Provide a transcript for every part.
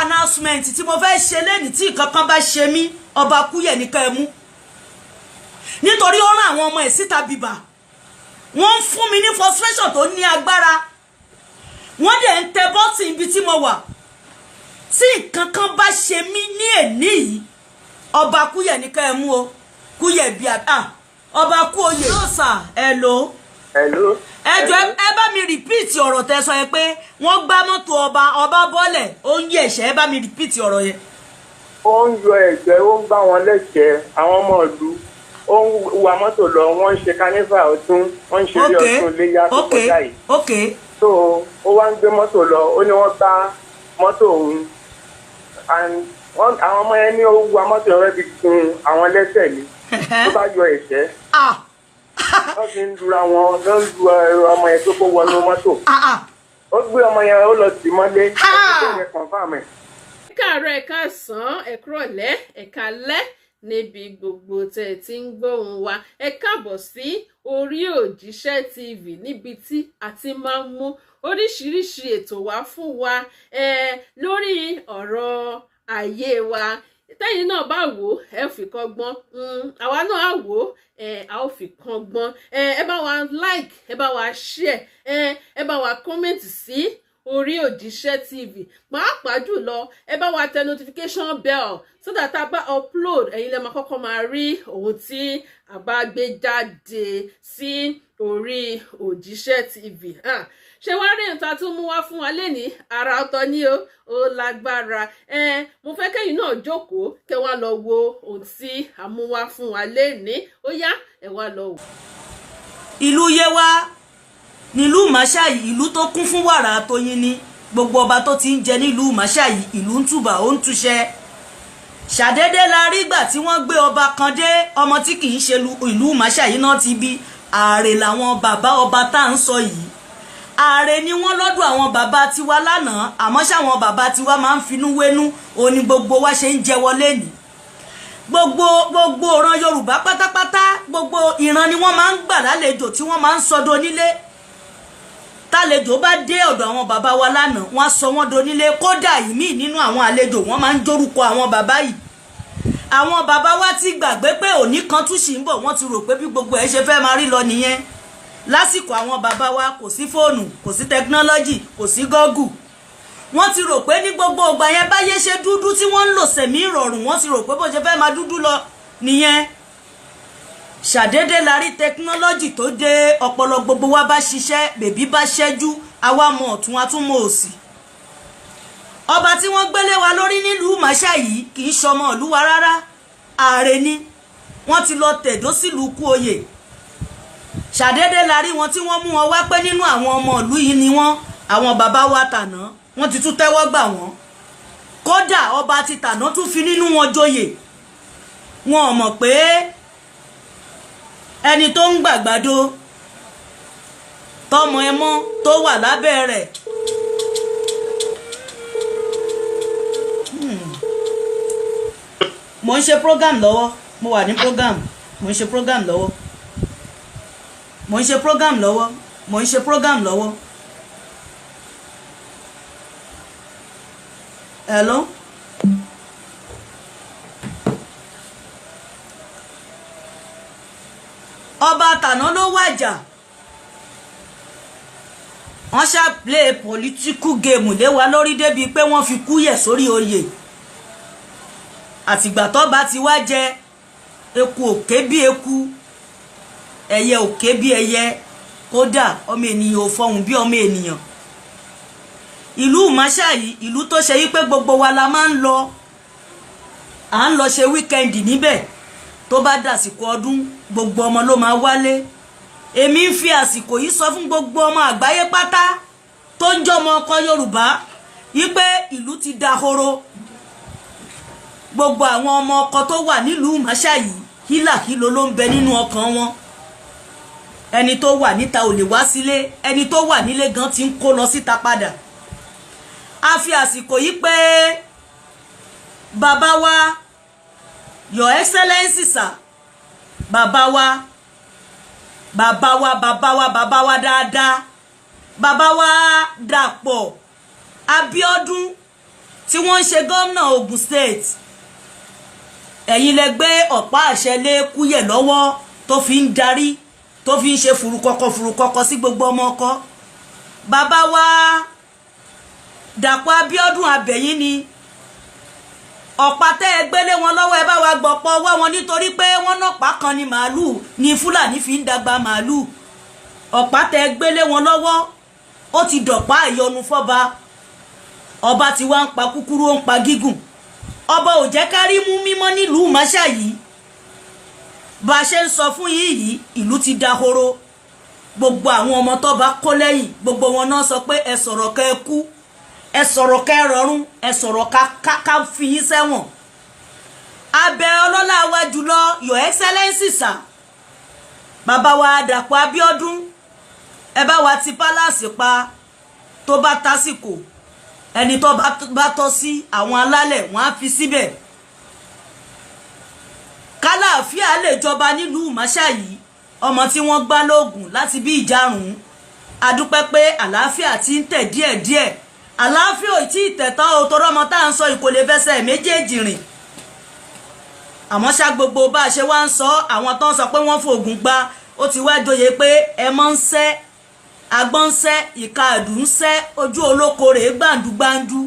Announcement tí mo fẹ́ ṣe lẹ́nìí, tí nǹkan kan bá ṣe mí, ọba Kúyẹ̀ nìkan ẹ mú, nítorí ó rán àwọn ọmọ ẹ̀ síta bìbà. Wọ́n ń fún mi ní frustration tó ní agbára, wọ́n dẹ̀ ń tẹ button ibi tí mo wà. Tí nǹkan kan bá ṣe mí ní èní yìí, ọba Kúyẹ̀ nìkan ẹ mú o. Kúyẹ̀ bí a ọba kú oyè yóò sà ẹ lò. Hello. Ẹ jọ̀ọ́, ẹ bá mi repeat ọ̀rọ̀ tẹ́ sọ yẹn, pé wọ́n gbá mọ́tò ọba, ọba bọ́lẹ̀, ó ń yẹ̀ ẹ̀ṣẹ̀. Ẹ bá mi repeat ọ̀rọ̀ yẹn. Ó ń yọ ẹ̀gbẹ́, ó ń bá wọn lẹ́sẹ̀ẹ́, àwọn ọmọ ìlú. Ó ń wa mọ́tò lọ, wọ́n ń ṣe carnival ọdún, wọ́n ń ṣeré ọdún léyà tó kọjá yìí. So ó wá ń gbé mọ́tò lọ, ó ní wọ́n gbá mọ́tò òun and àwọn ọmọ yẹn ní ó wa mọ́tò yẹn fi gun àwọn lẹ́sẹ̀ ni tó bá yọ ẹ̀ṣẹ́. Wọ́n fi ń lura wọn ló ń lu ọmọ yẹn tó kó wọnú mọ́tò. Ó gbé ọmọ yẹn, ó lọ tì mọ́lé. Ẹni tó yẹ confirm ẹ̀. Káàárọ̀, ẹ káàsán, ẹ kúrọ̀lẹ́, ẹ káalẹ́ níbi gbogbo tẹ́ ẹ ti ń gbóhùn wa. Ẹ káàbọ̀ sí orí Òjíṣẹ́ TV, níbi tí a ti máa ń mú oríṣiríṣi ètò wá fún wa lórí ọ̀rọ̀ ayé wa. Tẹ́yìn náà bá wò ó, ẹ fi kọ́gbọ́n. Àwa náà á wò ó, a ó fi kọ́gbọ́n. Ẹ bá wa like, ẹ bá wa share, ẹ bá wa comment sí orí Òjíṣẹ́ TV. Pàápàá jùlọ, ẹ bá wa tẹ notification bell so that a bá upload, ẹ̀yin lè máa kọ́kọ́ máa rí ohun tí a bá gbé jáde sí orí Òjíṣẹ́ TV. Ṣé wàá rí nǹkan tó mú wá fún wa lénìí? Ara ọ̀tọ̀ ni o, ó lágbára. Mo fẹ́ kẹ́yìn náà jókòó, kẹ́ wá lọ wo ohun tí a mú wá fún wa lénìí. Ó yá, ẹ wá lọ wò. Ìlú Yewa nílùú Máṣáyì, ìlú tó kún fún wàrà àtọyìn ni. Gbogbo ọba tó ti ń jẹ nílùú Máṣáyì, ìlú ń tùbà, ó ń túṣẹ. Ṣàdédé la rí gbà tí wọ́n gbé ọba kan dé, ọmọ tí kì í ṣe ìlú Máṣáyì náà ti bí. Ààrẹ làwọn bàbá ọba tá à ń sọ yìí, ààrẹ ni wọ́n lọ́dọ̀ àwọn bàbá tiwa lánàá. Àmọ́ ṣáwọn bàbá tiwa máa ń finú wénú òní gbogbo wa ṣe ń jẹ́wọ́ lẹ́nìí. Gbogbo ìran Yorùbá pátápátá, gbogbo ìran ni wọ́n máa ń gbà lálejò, tí wọ́n máa ń sọdọ̀ onílé. Tálejò bá dé ọ̀dọ̀ àwọn bàbá wa lánàá, wọ́n á sọ wọ́n donílé. Kódà, ìmíì nínú àwọn àlejò, wọ́n máa ń jórúkọ àwọn bàbá yìí. Àwọn bàbá wa ti gbàgbé pé òní kan tún ṣì ń bọ̀. Wọ́n ti rò pé bí gbogbo ẹ̀ ṣe fẹ́ máa rí lọ nìyẹn. Lásìkò àwọn bàbá wa, kò sí fóònù, kò sí technology, kò sí Google. Wọ́n ti rò pé ní gbogbo ìgbà yẹn, báyé ṣe dúdú tí wọ́n ń lò sẹ̀mí ìrọ̀rùn, wọ́n ti rò pé bó ṣe fẹ́ máa dúdú lọ nìyẹn. Ṣàdédé la rí technology tó dé, ọpọlọ gbogbo wa bá ṣiṣẹ́, bèbí bá ṣẹ́jú, àwa mọ ọ̀tún, a tún mọ òsì. Ọba tí wọ́n gbélé wa lórí nílùú Màṣá yìí kì í ṣọmọ ìlú wa rárá, ààrẹ ni. Wọ́n ti lọ tẹ̀dó sílùú kú oyè. Ṣàdédé la rí wọn tí wọ́n mú wọn wá pé nínú àwọn ọmọ ìlú yìí ni wọ́n. Àwọn bàbá wa tàná, wọ́n ti tún tẹ́wọ́ gbà wọ́n. Kódà, ọba ti tàná tún fi nínú wọn joyè. Wọn ò mọ̀ pé ẹni tó ń gbàgbàdo tọmọ ẹ mọ́ tó wà lábẹ́ rẹ̀. Mo ń ṣe program lọ́wọ́, mo wà ní program, mo ń ṣe program lọ́wọ́, mo ń ṣe program lọ́wọ́, mo ń ṣe program lọ́wọ́. Hello. Ọba tàná ló wàjà. Wọ́n ṣá play political game lé wa lórí débi pé wọ́n fi Kúyẹ̀ sórí oyè. Àtìgbà tó bá ti wá jẹ, eku òkè bí eku, ẹyẹ òkè bí ẹyẹ, kódà ọmọ ènìyàn ò fọhùn bí ọmọ ènìyàn. Ìlú Máṣáyì, ìlú tó ṣe yí pé gbogbo wa la máa ń lọ, à ń lọ ṣe weekend níbẹ̀. Tó bá dàsìkò ọdún, gbogbo ọmọ ló máa wálé. Èmi ń fi àsìkò yìí sọ fún gbogbo ọmọ àgbáyé pátá tó ń jọmọ ọkọ Yorùbá yí pé ìlú ti dahoro. Gbogbo àwọn ọmọ ọkọ tó wà nílùú Máṣáyì, hílàhílo ló ń bẹ nínú ọkàn wọn. Ẹni tó wà níta ò lè wá sílé, ẹni tó wà nílé gan ti ń kó lọ síta padà. A fi àsìkò yìí pé bàbá wa, Your Excellency sir, bàbá wa, bàbá wa, bàbá wa, bàbá wa dáadáa, bàbá wa Dàpọ̀ Abíọ́dún, tí Tí wọ́n ń ṣe gómìnà Ogun State, ẹ̀yin lẹ gbé ọ̀pá àṣẹ lé Kúyẹ̀ lọ́wọ́ tó fi ń darí, tó fi ń ṣe furukọkọ furukọkọ sí gbogbo ọmọ ọkọ. Bàbá wa Dàpọ̀ Abíọ́dún, abẹ̀yìn ni ọ̀pá tẹ́ ẹ gbélé wọn lọ́wọ́. Ẹ bá wa gbọ̀pọ̀ ọwọ́ wọn, nítorí pé wọ́n náà pa kan ní màálù ní Fúlàní fi ń dàgbà màálù. Ọ̀pá tẹ́ ẹ gbélé wọn lọ́wọ́, ó ti dọ̀pá ìyọnu fọ́ba. Ọba tí wàá ń pa kúkúrú, ó ń pa gígùn. Ọba ò jẹ́ kárí mú mímọ́ nílùú Máṣá yìí. Bá a ṣe ń sọ fún yìí yìí, ìlú ti dahoro. Gbogbo àwọn ọmọ tó bá kó lẹ́yìn, gbogbo wọn náà sọ pé ẹ sọ̀rọ̀ kẹ́ ẹ kú, ẹ sọ̀rọ̀ kẹ́ ẹ rọrùn, ẹ sọ̀rọ̀ ká fi yín sẹ́wọ̀n. Abẹ ọlọ́lá wa jùlọ, Your Excellency sir, bàbá wa Dàpọ̀ Abíọ́dún, ẹ bá wa ti palace pa. Tó bá tásìkò, ẹni tó bá tọ́ sí àwọn alálẹ̀, wọ́n á fi síbẹ̀, kálàáfíà lè jọba nílùú Máṣá yìí. Ọmọ tí wọ́n gbá lóògùn láti bí ìjarùn, adúpẹ́ pé àlàáfíà ti ń tẹ̀ díẹ̀díẹ̀. Àlàáfíà ò tí ì tẹ̀tọ́ o, torọ́ ọmọ tá à ń sọ ìkòlè fẹsẹ̀ méjèèjì rìn. Àmọ́ ṣá, gbogbo bá a ṣe wá ń sọ, àwọn tó ń sọ pé wọ́n fògùn gba, ó ti wá joyè pé ẹ mọ́ ń sẹ́, agbọ́n ń sẹ́, ìka ẹ̀dùn ń sẹ́, ojú olóko rèé gbàǹdùgbàǹdù.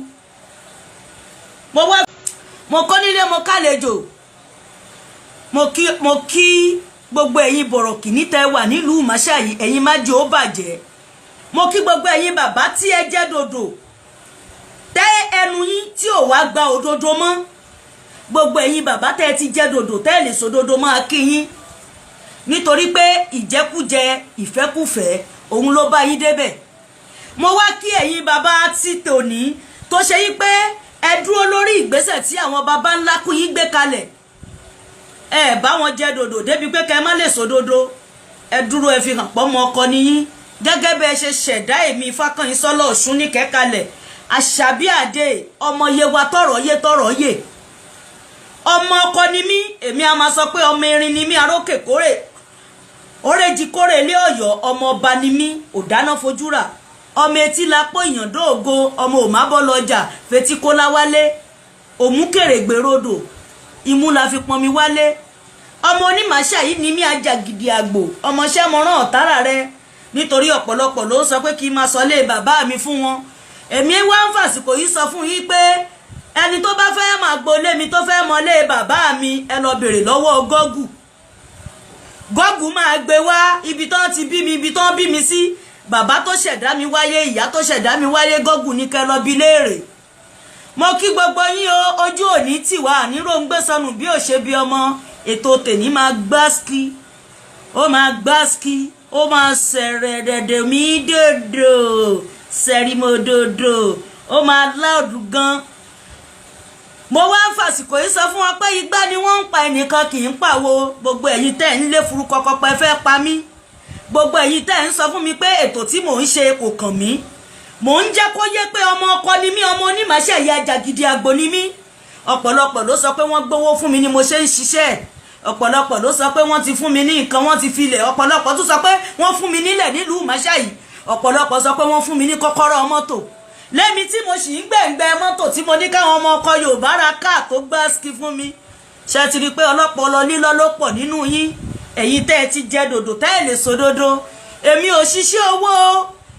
Mo wá, mo kọ́ nílé, mo kálejò, mo kí gbogbo ẹ̀yin bọ̀rọ̀kìní tẹ́ wà nílùú Máṣá yìí. Ẹ̀yin má jẹ́ ó bàjẹ́. Mo kí gbogbo ẹ̀yin bàbá tí ẹ jẹ́ dòdò, tẹ́ ẹnu yín tí ò wá gba òdodo mọ́. Gbogbo ẹ̀yin bàbá tẹ́ ẹ ti jẹ́ dòdò, tẹ́ ẹ lè sòdodo, máa kí yín, nítorí pé ìjẹkújẹ, ìfẹ́kùfẹ́, òun ló bá yín débẹ̀. Mo wá kí ẹ̀yin bàbá tí tòní tó ṣe yí pé ẹ dúró lórí ìgbésẹ̀ tí àwọn bàbá ńlá kú yín gbé kalẹ̀. Ẹ bá wọn jẹ dòdò débi pé kẹ má lè sòdodo. Ẹ dúró, ẹ fi hàn pọ́ mọ ọkọ níyín, gẹ́gẹ́ bẹ́ ẹ ṣe ṣẹ̀dá èmi Fákànyìnsọ́lá Ọ̀ṣun ní kẹ́kalẹ̀ àṣàbí àdé ọmọ yewa tọrọ yé tọrọ yé. Ọmọ ọkọ ni mí. Èmi a máa sọ pé ọmọ erin ni mí, arókè kórè oréjì kórè ilé Ọ̀yọ́. Ọmọ ọba ni mí, òdáná fojúrà, ọmọ etí lápò ìyàndó ògo, ọmọ òmábọ́ lọ́jà fetí kólá wálé, òmùkèrègbè rodò, imú la fi pọnmi wálé. Ọmọ onímàṣà yìí ni mí, ajàgìdì àgbò ọmọọṣẹ́ mọ̀ràn ọ̀tárà rẹ, nítorí ọ̀pọ̀lọpọ̀ ló sọ pé kí n máa sọ lé bàbá mi fún wọn. Èmi wá ń fàsìkò yìí sọ fún yín pé ẹni tó bá fẹ́ máa gbolé mi, tó fẹ́ mọlé bàbá mi, ẹ lọ bèrè lọ́wọ́ Gọ́gù. Gọ́gù máa gbé wá ibi tó ti bí mi, ibi tó bí mi sí, bàbá tó ṣẹ̀dá mi wáyé, ìyá tó ṣẹ̀dá mi wáyé. Gọ́gù ní kẹ́ lọ bi léèrè. Mo kí gbogbo yín o. Ojú òní tìwá nírò ń gbé sọnù bí ò ṣe bí ọmọ. Ètò tèmi máa gbáski, ó máa gbáski, ó máa sẹ̀rẹ̀ dẹ̀dẹ̀ mí dòdò sẹ̀rìmọ̀dòdò, ó máa láòdù gan. Mo wá ń fàsìkò yìí sọ fún wọn pé igbá ni wọ́n ń pa, ẹnìkan kì í pàwo. Gbogbo ẹ̀yin tẹ́ ń lé furukọkọ pé fẹ́ pa mí, gbogbo ẹ̀yin tẹ́ ń sọ fún mi pé ètò tí mò ń ṣe kò kàn mí, mò ń jẹ́ kó yé pé ọmọ ọkọ ni mí, ọmọ onímọ̀ọ́ṣẹ́ ìyá jàgídí àgbò ni mí. Ọ̀pọ̀lọpọ̀ ló sọ pé wọ́n gbowó fún mi ni mo ṣe ń ṣiṣẹ́. Ọ̀pọ̀lọpọ̀ ló sọ pé wọ́n ti fún mi ní nǹkan, wọ́n ti filẹ̀. Ọ̀pọ̀lọpọ̀ tún sọ pé wọ́n fún mi nílẹ̀ nílùú Máṣá yìí. Ọ̀pọ̀lọpọ̀ sọ pé wọ́n fún mi ní kọ́kọ́rọ́ mọ́tò lẹ́mi tí mo sì ń gbẹ̀ngbẹ́ mọ́tò tí mo ní káwọn ọmọ ọkọ Yorùbá ra káà tó gbá ski fún mi. Ṣe ti rí i pé ọlọ́pọlọ lílọ́ ló pọ̀ nínú yín, ẹ̀yin tẹ́ ẹ ti jẹ dòdò, tẹ́ ẹ lè sòdodo? Èmi ò ṣiṣẹ́ owó.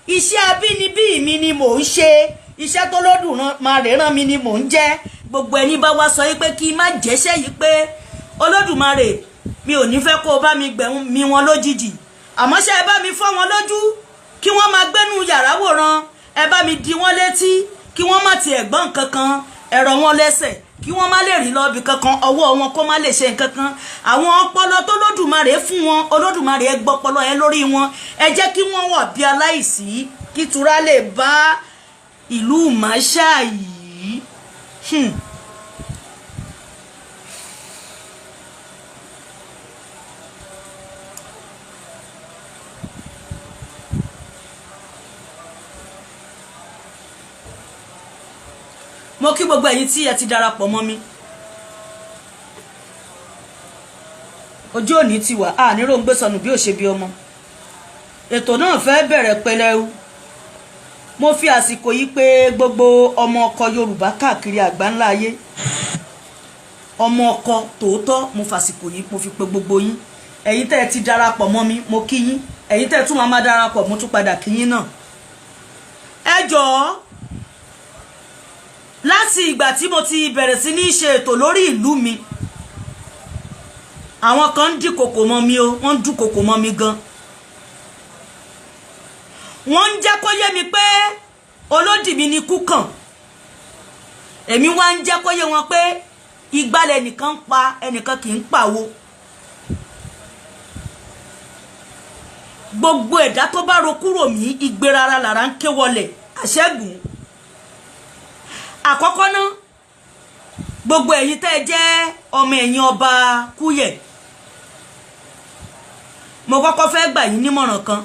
Iṣẹ́ abínibí mi ni mò ń ṣe. Iṣẹ́ tó lódùn máa rè rán mi ni mò ń jẹ́. Gbogbo ẹni bá wá sọ yìí pé kí n má jẹ́ṣẹ́ yìí, pé Olódùmarè, mi ò ní fẹ́ kó o bá mi gbẹ̀mí wọn lójijì, àmọ́ ṣé ẹ bá mi fọ́ wọn lójú kí wọ́n máa gbénú yàrá wòran, ẹ bá mi di wọ́n létí kí wọ́n má tiẹ̀ gbọ́ nǹkan kan, ẹ̀rọ wọn lẹ́sẹ̀ kí wọ́n má lè rí lọ́ọ̀bì kankan, ọwọ́ wọn kó má lè ṣe nǹkan kan. Àwọn ọpọlọ tó lódùmarè fún wọn, Olódùmarè, ẹ gbọ́ ọpọlọ yẹn lórí wọn, ẹ jẹ́ kí wọ́n wà bí aláìsí, kí tura lè bá ìlú Máṣá yìí. Mo kí gbogbo ẹ̀yin tí ẹ ti darapọ̀ mọ́ mi. Ojú òní ti wà á ní ròǹgbé sọnù bí ò ṣe bí ọmọ. Ètò náà fẹ́ bẹ̀rẹ̀ pẹlẹu. Mo fi àsìkò yìí pé gbogbo ọmọ ọkọ Yorùbá káàkiri àgbáńlá ayé, ọmọ ọkọ tòótọ́, mo fàsìkò yìí mo fi pe gbogbo yín. Ẹ̀yin tẹ́ ẹ ti darapọ̀ mọ́ mi, mo kí yín. Ẹ̀yin tẹ́ ẹ tún máa darapọ̀, mo tún padà kí yín náà. Ẹ jọ̀ọ́, láti ìgbà tí mo ti bẹ̀rẹ̀ sí ní ṣe ètò lórí ìlú mi, àwọn kan ń dìkòkò mọ́ mi o. Wọ́n ń dúnkòkò mọ́ mi gan. Wọ́n ń jẹ́ kó yé mi pé olódì mi ni kú kàn. Èmi wá ń jẹ́ kó yé wọn pé ìgbàlẹ̀ ẹnìkan ń pa ẹnìkan kì í pàwo. Gbogbo ẹ̀dá tó bá ro kúrò mí, igbe rárá lára ń ké wọlẹ̀ àṣẹ́gun. Àkọ́kọ́ ná, gbogbo ẹ̀yin tẹ́ ẹ jẹ́ ọmọ ẹ̀yìn ọba Kúyẹ̀, mo kọ́kọ́ fẹ́ gbà yín nímọ̀ràn kan.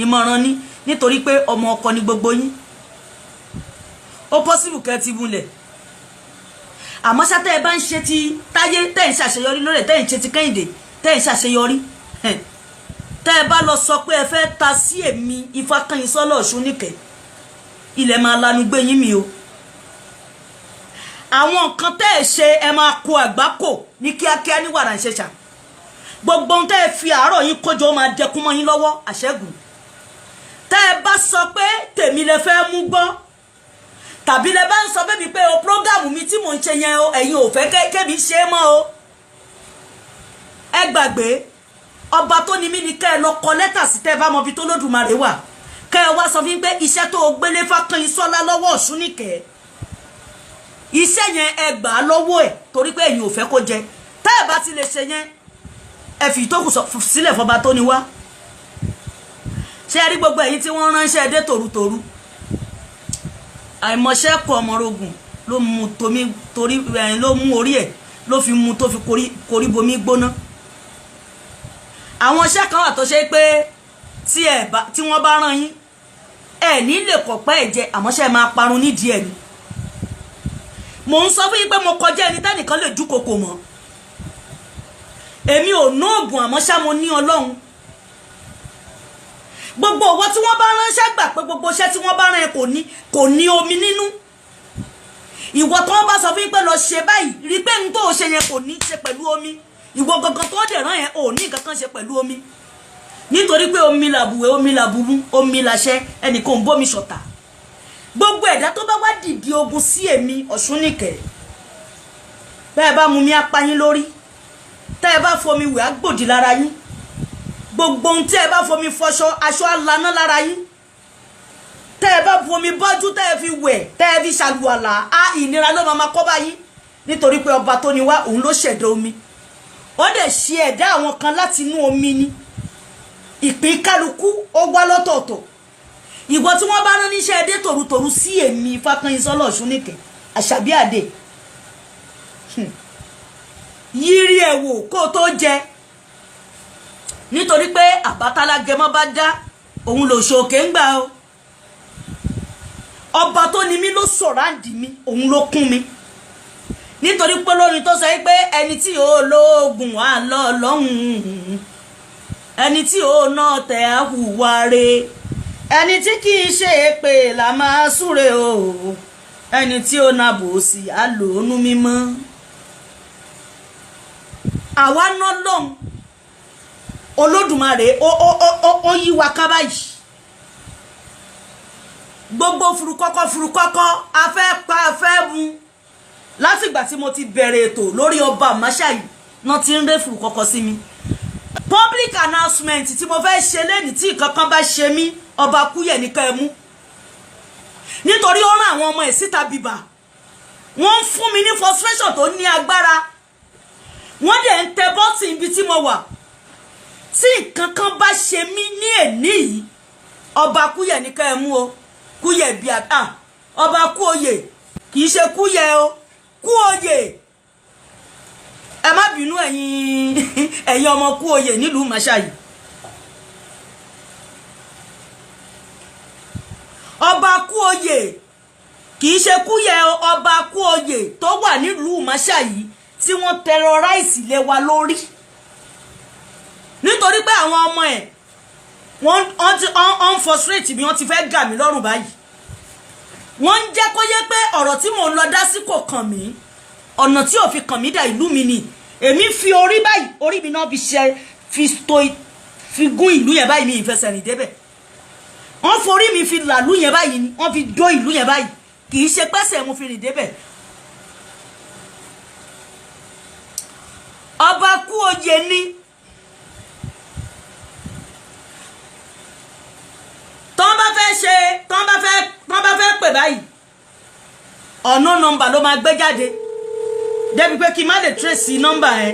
Ìmọ̀ràn ni, nítorí pé ọmọ ọkọ ni gbogbo yín. Ó possible kẹ́ ti múlẹ̀, àmọ́ ṣá, tẹ́ ẹ bá ń ṣe ti Táyé, tẹ́ ẹ ń ṣàṣeyọrí lórí ẹ̀, tẹ́ ẹ ń ṣe ti Kẹ́hìndé, tẹ́ ẹ ń ṣàṣeyọrí, tẹ́ ẹ bá lọ sọ pé ẹ fẹ́ ta sí èmi Ifákànyìnsọ́lá Ọ̀ṣunníkẹ́, ilẹ̀ máa lanu gbé yín mi o. Àwọn nǹkan tẹ́ ẹ ṣe, ẹ máa kó àgbákò ní kíákíá ní wàrà ìṣẹ̀ṣà. Gbogbo ohun tẹ́ ẹ fi àárọ̀ yín kójọ, ó máa dẹkún mọ́ yín lọ́wọ́ àṣẹ́gun. Tẹ́ ẹ bá sọ pé tèmi lẹ fẹ́ mú gbọ́, tàbí lẹ bá ń sọ bẹ́ẹ̀ mi pé o program mi tí mò ń ṣe yẹn o, ẹ̀yin ò fẹ́ kébi ṣe é mọ́ o, ẹ gbàgbé. Ọba tó ní mí ni kẹ́ ẹ lọ kọ lẹ́tà sí. Tẹ́ ẹ bá mọ ibi tó Lódùmarè wà, kẹ́ ẹ wá sọ fún mi pé iṣẹ́ tó o gbélé Fákànyìnsọ́lá lọ́wọ́ Ọ̀ṣúnìkẹ́, iṣẹ́ yẹn, ẹ gbà á lọ́wọ́ ẹ̀, torí pé ẹ̀yin ò fẹ́ kó jẹ. Tẹ́ ẹ bá ti lè ṣe yẹn, ẹ fi ìtókù sílẹ̀ fọba tó ní wá. Ṣé ẹ rí gbogbo ẹ̀yin tí wọ́n ránṣẹ́ dé tòrutòru, àìmọ̀ṣẹ́ kọ ọmọrogùn ló mú tomi torí ẹ̀yìn ló mú orí ẹ̀ ló fi mú tó fi korí bomi gbóná. Àwọn iṣẹ́ kan wà tó ṣe pé tí wọ́n bá rán yín, ẹ ní lè kọ̀pẹ́ ẹ̀ jẹ, àmọ́ ṣe máa parun nídìí ẹ̀ ni. Mò ń sọ fún yín pé mo kọjá ẹni tẹ́nìkan lè dúnkokò mọ́. Èmi ò ná oògùn, àmọ́ ṣá, mo ní Ọlọ́run. Gbogbo ọwọ́ tí wọ́n bá ránṣẹ́, gbà pé gbogbo iṣẹ́ tí wọ́n bá rán ẹ kò ní omi nínú. Ìwọ tí wọ́n bá sọ fún yín pé lọ ṣe báyìí, rí pé n tó ṣe yẹn kò ní ṣe pẹ̀lú omi. Ìwọ gangan tó dẹ̀ rán yẹn ò ní nǹkan kan ṣe pẹ̀lú omi, nítorí pé omi làbùwẹ̀, omi làbùmú, omi làṣẹ. Ẹnìkan ń bómi ṣọ̀tá. Gbogbo ẹ̀dá tó bá wá dìde ogun sí èmi Ọ̀ṣúnìkẹ́, bẹ́ẹ̀ bá mú mi, apá yín lórí. Tẹ́ ẹ bá fomi wẹ̀, á gbòdì lára yín. Gbogbo ohun tí ẹ bá fomi fọṣọ, aṣọ á laná lára yín. Tẹ́ ẹ bá fomi bọ́jú, tẹ́ ẹ fi wẹ̀, tẹ́ ẹ fi ṣàlùwàlà, á ìnira ló máa kọ́ bá yín, nítorí pé ọba tó ní wá, òun ló ṣẹ̀dá omi. Ó dẹ̀ ṣe ẹ̀dá àwọn kan láti inú omi ni. Ìpín kálukú ó wá lọ́tọ̀ọ̀tọ̀. Ìwọ tí wọ́n bá rán níṣẹ́ ẹdẹ tòrutòru sí èmi Fákànyìnsọ́lá Ọ̀ṣúnìkẹ́ Àṣàbí Àdè, yírí ẹ̀ wò kó o tó jẹ, nítorí pé àbátálágẹmọ bá dá òun lòṣòkè ń gbà o. Ọba tó ní mí ló sọ̀ráǹdì mi, òun ló kún mi, nítorí pé lórin tó sọ pé ẹni tí ó lóògùn á lọ lọ́hùn-ún, ẹni tí ó náà tẹ̀ á hùwà re, ẹni tí kì í ṣe èpè là máa súre o, ẹni tí ó na bòsì á lòónú mímọ́. Àwa ná lọ́hùn Olódùmarè, ó yí wa ká báyìí. Gbogbo furukọ́kọ́ furukọ́kọ́, afẹ́ pa afẹ́ mu. Látìgbà tí mo ti bẹ̀rẹ̀ ètò lórí ọba Àmáṣáyì náà ti ń ré furukọ́kọ́ sí mi. Public announcement tí mo fẹ́ ṣe lẹ́nìí, tí nǹkan kan bá ṣe mí, ọba Kúyẹ̀ ní ká ẹ mú, nítorí ó rán àwọn ọmọ ẹ̀ síta bìbà. Wọ́n ń fún mi ní frustration tó ní agbára. Wọ́n dẹ̀ ń tẹ button ibi tí mo wà. Tí nǹkan kan bá ṣe mí ní èní yìí, ọba Kúyẹ̀ ní ká ẹ mú o. Kúyẹ̀ bí a ọba kú oyè, kì í ṣe Kúyẹ̀ o, kú oyè. Ẹ má bínú, ẹ̀yin ọmọ kú oyè nílùú Máṣáyì. Ọba kú oyè, kì í ṣe Kúyẹ̀ o, ọba kú oyè tó wà nílùú Máṣáyì tí wọ́n terrorize lé wa lórí, nítorí pé àwọn ọmọ ẹ̀ Wọ́n ti ń frustrate mi, wọ́n ti fẹ́ gà mí lọ́rùn báyìí. Wọ́n ń jẹ́ kó yé pé ọ̀rọ̀ tí mò ń lọ dá sí kò kàn mí. Ọ̀nà tí ò fi kàn mí dà, ìlú mi ni. Èmi fi orí báyìí, orí mi náà fi ṣe, fi to, fi gún ìlú yẹn báyìí. Mi ìfẹsẹ̀ rìn débẹ̀. Wọ́n forí mi fi làlú yẹn báyìí ni wọ́n fi dó ìlú yẹn báyìí. Kì í ṣe pẹ́sẹ̀ mo fi rìn débẹ̀. Ọba kú oyè ni. Tọ́n bá fẹ́ ṣe, tọ́n bá fẹ́ pè báyìí, ọ̀nà nọ́mbà ló máa gbé jáde, débi pé kí n má lè trace nọ́mbà ẹ.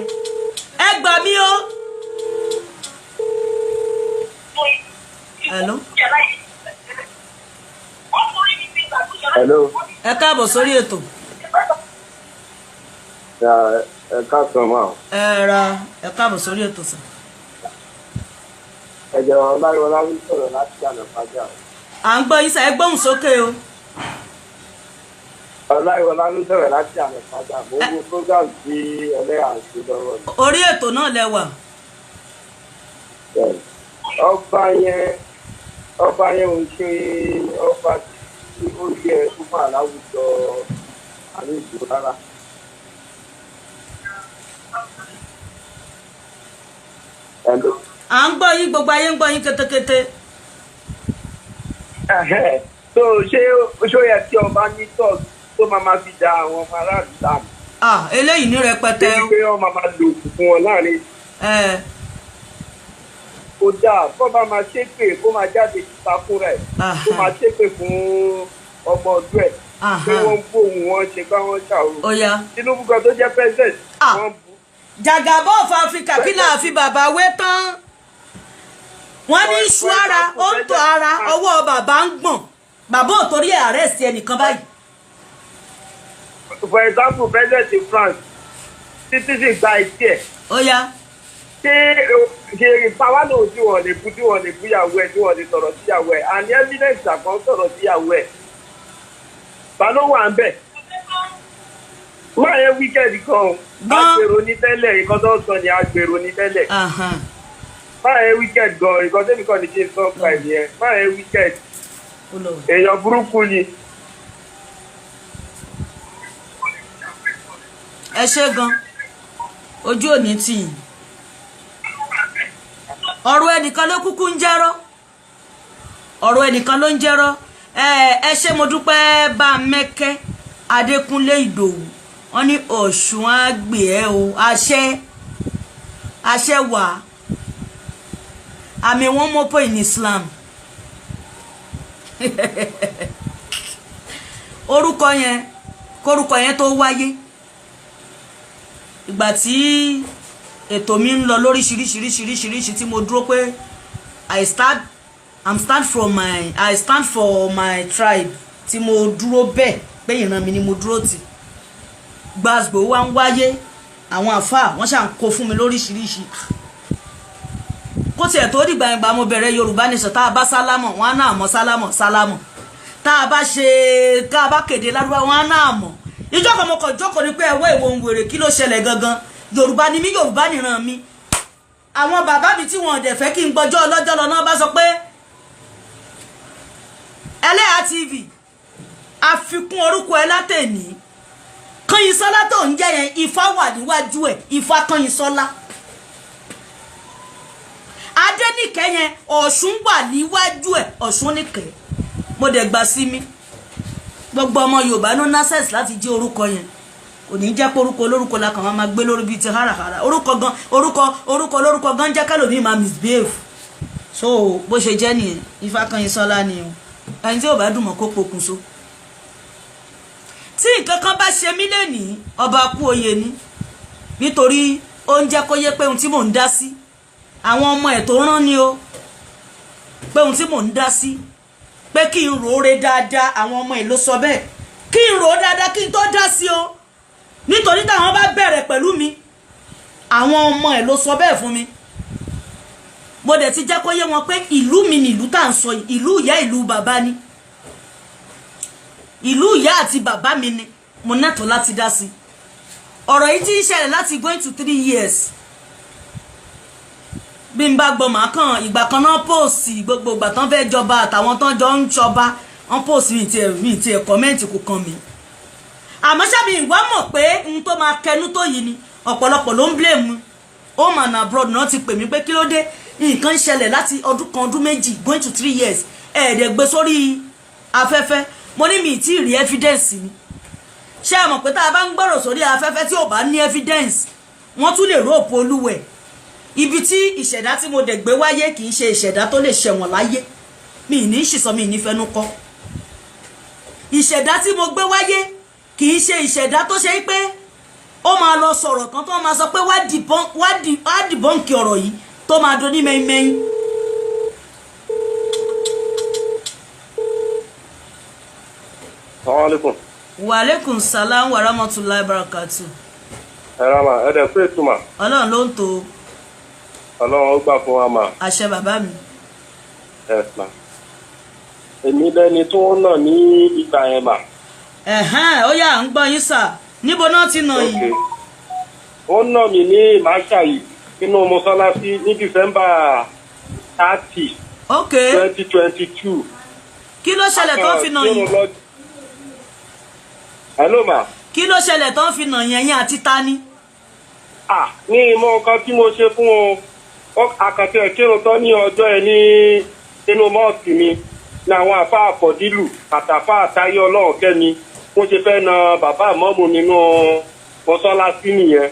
Ẹ gbà mí o. Hello. Hello. Ẹ káàbọ̀ sórí ètò. Ẹ káàsán máa. Ẹ ra, ẹ káàbọ̀ sórí ètò sir. Ẹ jẹ́ Ọláyíwọlá ń sọ̀rọ̀ láti àná pàjá. À ń gbọ́ yín sir, ẹ gbóhùn sókè o. Ọláyíwọlá ń sọ̀rọ̀ láti àná pàjá. Mo ń wo program tí ẹlẹ́yà ń ṣe lọ́wọ́ ni. Orí ètò náà lẹ wà. Ọba yẹn ò ṣe ọba tí ó yẹ kó wà láwùjọ àlejò rárá. Hello. À ń gbọ́ yín, gbogbo ayé ń gbọ́ yín kétékété. So ṣé ó yẹ kí ọba ní tọ́ọ̀tù tó máa ma fi da àwọn ọmọ aráàlú láàmú? Ah, eléyìí ní rẹpẹtẹ o. Débi pé wọ́n máa ma lò òkú fún wọn láàrin. Kó dáa kó bá máa ṣépè, kó máa jáde síta fúnra ẹ̀, kó máa ṣépè fún ọmọ ọdún ẹ̀ pé wọ́n ń bó òun, wọ́n ṣe bá wọn ṣàrò. Ó yá. Tinubu kan tó jẹ́ president, wọ́n bu. Jagaba of Africa, kí náà fi bàbá wé tán? Wọ́n ní iṣu ara ó ń tọ́ ara, ọwọ́ bàbá ń gbọ̀n, bàbá ò torí ẹ̀ arrest ẹnìkan báyìí. For example, president in France, citizen gba etí ẹ̀. Ó yá. Ṣé ìpawá lòun tí wọ́n lè bú, tí wọ́n lè bú ìyàwó ẹ̀, tí wọ́n lè sọ̀rọ̀ síyàwó ẹ̀, and evidence àkàn sọ̀rọ̀ síyàwó ẹ̀, ta ló wà ń bẹ̀? Máa yẹ wicked kan o. Gan. Agbèrò ní tẹ́lẹ̀, nǹkan tó ń sọ ni agbèrò ní tẹ́lẹ̀. Máa yẹ wicked gan, nǹkan tẹ́mi kan ní kí n sọ pa ẹ̀ nìyẹn. Máa yẹ wicked. Ó lọ. Èèyàn burúkú ni. Ẹ ṣe gan, ojú òní tì yín. Ọ̀rọ̀ ẹnìkan ló kúkú ń jẹ́rọ́, ọ̀rọ̀ ẹnìkan ló ń jẹ́rọ́. Ẹ ṣé, mo dúpẹ́. Bá mẹ́kẹ́ Adékúnlé Ìdòwú, wọ́n ní Ọ̀ṣun á gbè ẹ́ o. Àṣẹ, àṣẹ wà. Àmì wọn mọ́pọ̀ in Islam. Orúkọ yẹn, kórúkọ yẹn tó wáyé, ìgbà tí ètò mi ń lọ lóríṣiríṣiríṣiríṣiríṣi tí mo dúró pé I stand for my tribe, tí mo dúró bẹ́ẹ̀ pé ìran mi ni mo dúró tì, gbàgbó wa ń wáyé. Àwọn àfáà wọ́n ṣà ń kó fún mi lóríṣiríṣi. Kó tiẹ̀ tó dìgbà yẹn gbà mo bẹ̀rẹ̀ Yorùbá Nation, tá a bá sálámọ̀, wọn á náà mọ̀ sálámọ̀ sálámọ̀. Tá a bá ṣe, ká a bá kéde lárúbá, wọn á náà mọ̀. Ìjọ kan mo kàn jókòó ni pé ẹwọ́ ìwò ń wèrè, kí ló ṣẹlẹ̀ gangan? Yorùbá ni mí, Yorùbá nìran mi. Àwọn bàbá mi tí wọn ò dẹ̀ fẹ́ kí n gbọ́jọ́ ọlọ́jọ́ lọ náà bá sọ pé Ẹlẹ́yà TV, àfikún orúkọ ẹ látẹ̀ní, Kányìnsọ́lá tó ń jẹ́ yẹn, Ifá wà níwájú ẹ̀, Ifá Kányìnsọ́lá. Adéníkẹ́ yẹn, Ọ̀ṣun wà níwájú ẹ̀, Ọ̀ṣun níkẹ́. Mo dẹ̀ gbà sí mi, gbogbo ọmọ Yorùbá ló násẹ̀sì láti jí orúkọ yẹn. Kò ní jẹ́ pé orúkọ olórúkọ la kàn máa máa gbé lórí bíi ti háràhárà. Orúkọ gan, orúkọ orúkọ olórúkọ gan jẹ́ kẹ́lòmíì máa misbehave. So bó ṣe jẹ́ nìyẹn. Ifá Kányìnsọ́lá ni o. Ẹni tí ò bá dùn mọ́, kó pokùnso. Tí nǹkan kan bá ṣe mí lénìí, ọba kú oyè ni, nítorí ó ń jẹ́ kó yé pé ohun tí mò ń dá sí, àwọn ọmọ ẹ̀ tó rán ni o, pé ohun tí mò ń dá sí, pé kí n rò ó re dáadáa. Àwọn ọmọ ẹ̀ ló sọ bẹ́ẹ̀, kí n rò ó dáadáa kí n tó dá sí o, nítorí táwọn bá bẹ̀rẹ̀ pẹ̀lú mi. Àwọn ọmọ ẹ̀ ló sọ bẹ́ẹ̀ fún mi. Mo dẹ̀ ti jẹ́ kó yé wọn pé ìlú mi ni ìlú tá à ń sọ yìí, ìlú ìyá, ìlú bàbá ni, ìlú ìyá àti bàbá mi ni. Mo nẹ́tọ̀ọ́ láti dá sí ọ̀rọ̀ yìí tí ń ṣẹlẹ̀ láti going to 3 years. Bí n bá gbọ́, màá kàn. Ìgbà kan náà post gbogbo ìgbà tán fẹ́ jọba àtàwọn tán jọ ń jọba, wọ́n post mi tiẹ̀ comment, kò kàn mí. Àmọ́ sábì ìwà mọ̀ pé ohun tó máa kẹnu tó yìí ni ọ̀pọ̀lọpọ̀ ló ń blame. Home and abroad náà ti pè mí pé kí ló dé, nǹkan ń ṣẹlẹ̀ láti ọdún kan, ọdún 2, going to 3 years, ẹ̀ẹ́dẹ̀ gbé sórí afẹ́fẹ́. Mo ní mi ì tí ì rí evidence ni. Ṣé ẹ mọ̀ pé tá a bá ń gbọ́rọ̀ sórí afẹ́fẹ́ tí ò bá ní evidence, wọ́n tún lè rope olúwẹ̀ ibi tí ìṣẹ̀dá tí mo dẹ̀ gbé wáyé kì í ṣe ìṣẹ̀dá tó lè ṣẹ̀wọ̀n láyé. Mi ì ní ṣìsọ, mi ì ní fẹnu kọ́. Ìṣẹ̀dá tí mo gbé wáyé kì í ṣe ìṣẹ̀dá tó ṣe pé ó máa lọ sọ̀rọ̀ kan tó máa sọ pé wá debunk ọ̀rọ̀ yìí tó máa do ní mẹ́yìnmẹ́yìn. Assalamualaikum. Wa alaikum salam wa rahmatullahi barakatu. Ẹ ra mà, ẹ dẹ̀ pé ìtumà. Ọlọ́run ló ń to. Ọlọ́run ó gbà fún wa mà. Àṣẹ, bàbá mi. Ẹ mà. Èmi lẹni tó ń nà ní ìgbà yẹn mà. Ẹ̀hẹ́n, ó yá, à ń gbọ́ yín sà. Níbo náà ti nà yín? Ó nà mí ní Ìmáṣàyí nínú mọ́sálásí ní December 30, 2022. Kí ló ṣẹlẹ̀ tó fi nà yín? Hello ma. Kí ló ṣẹlẹ̀ tó fi nà yín, ẹ̀yin àti ta ni? Ah, ní ìmọ̀ nǹkan tí mo ṣe fún o, àkàtì ẹ̀kírun tán ní ọjọ́ ẹ ní inú mọ́ọ̀sì mi ní àwọn àfa àfọ̀dílù àtàfà àtayé ọlọ́run kẹ́mi wọ́n ṣe fẹ́ na bàbá àmọ́mù nínú mọ́sálásí nìyẹn.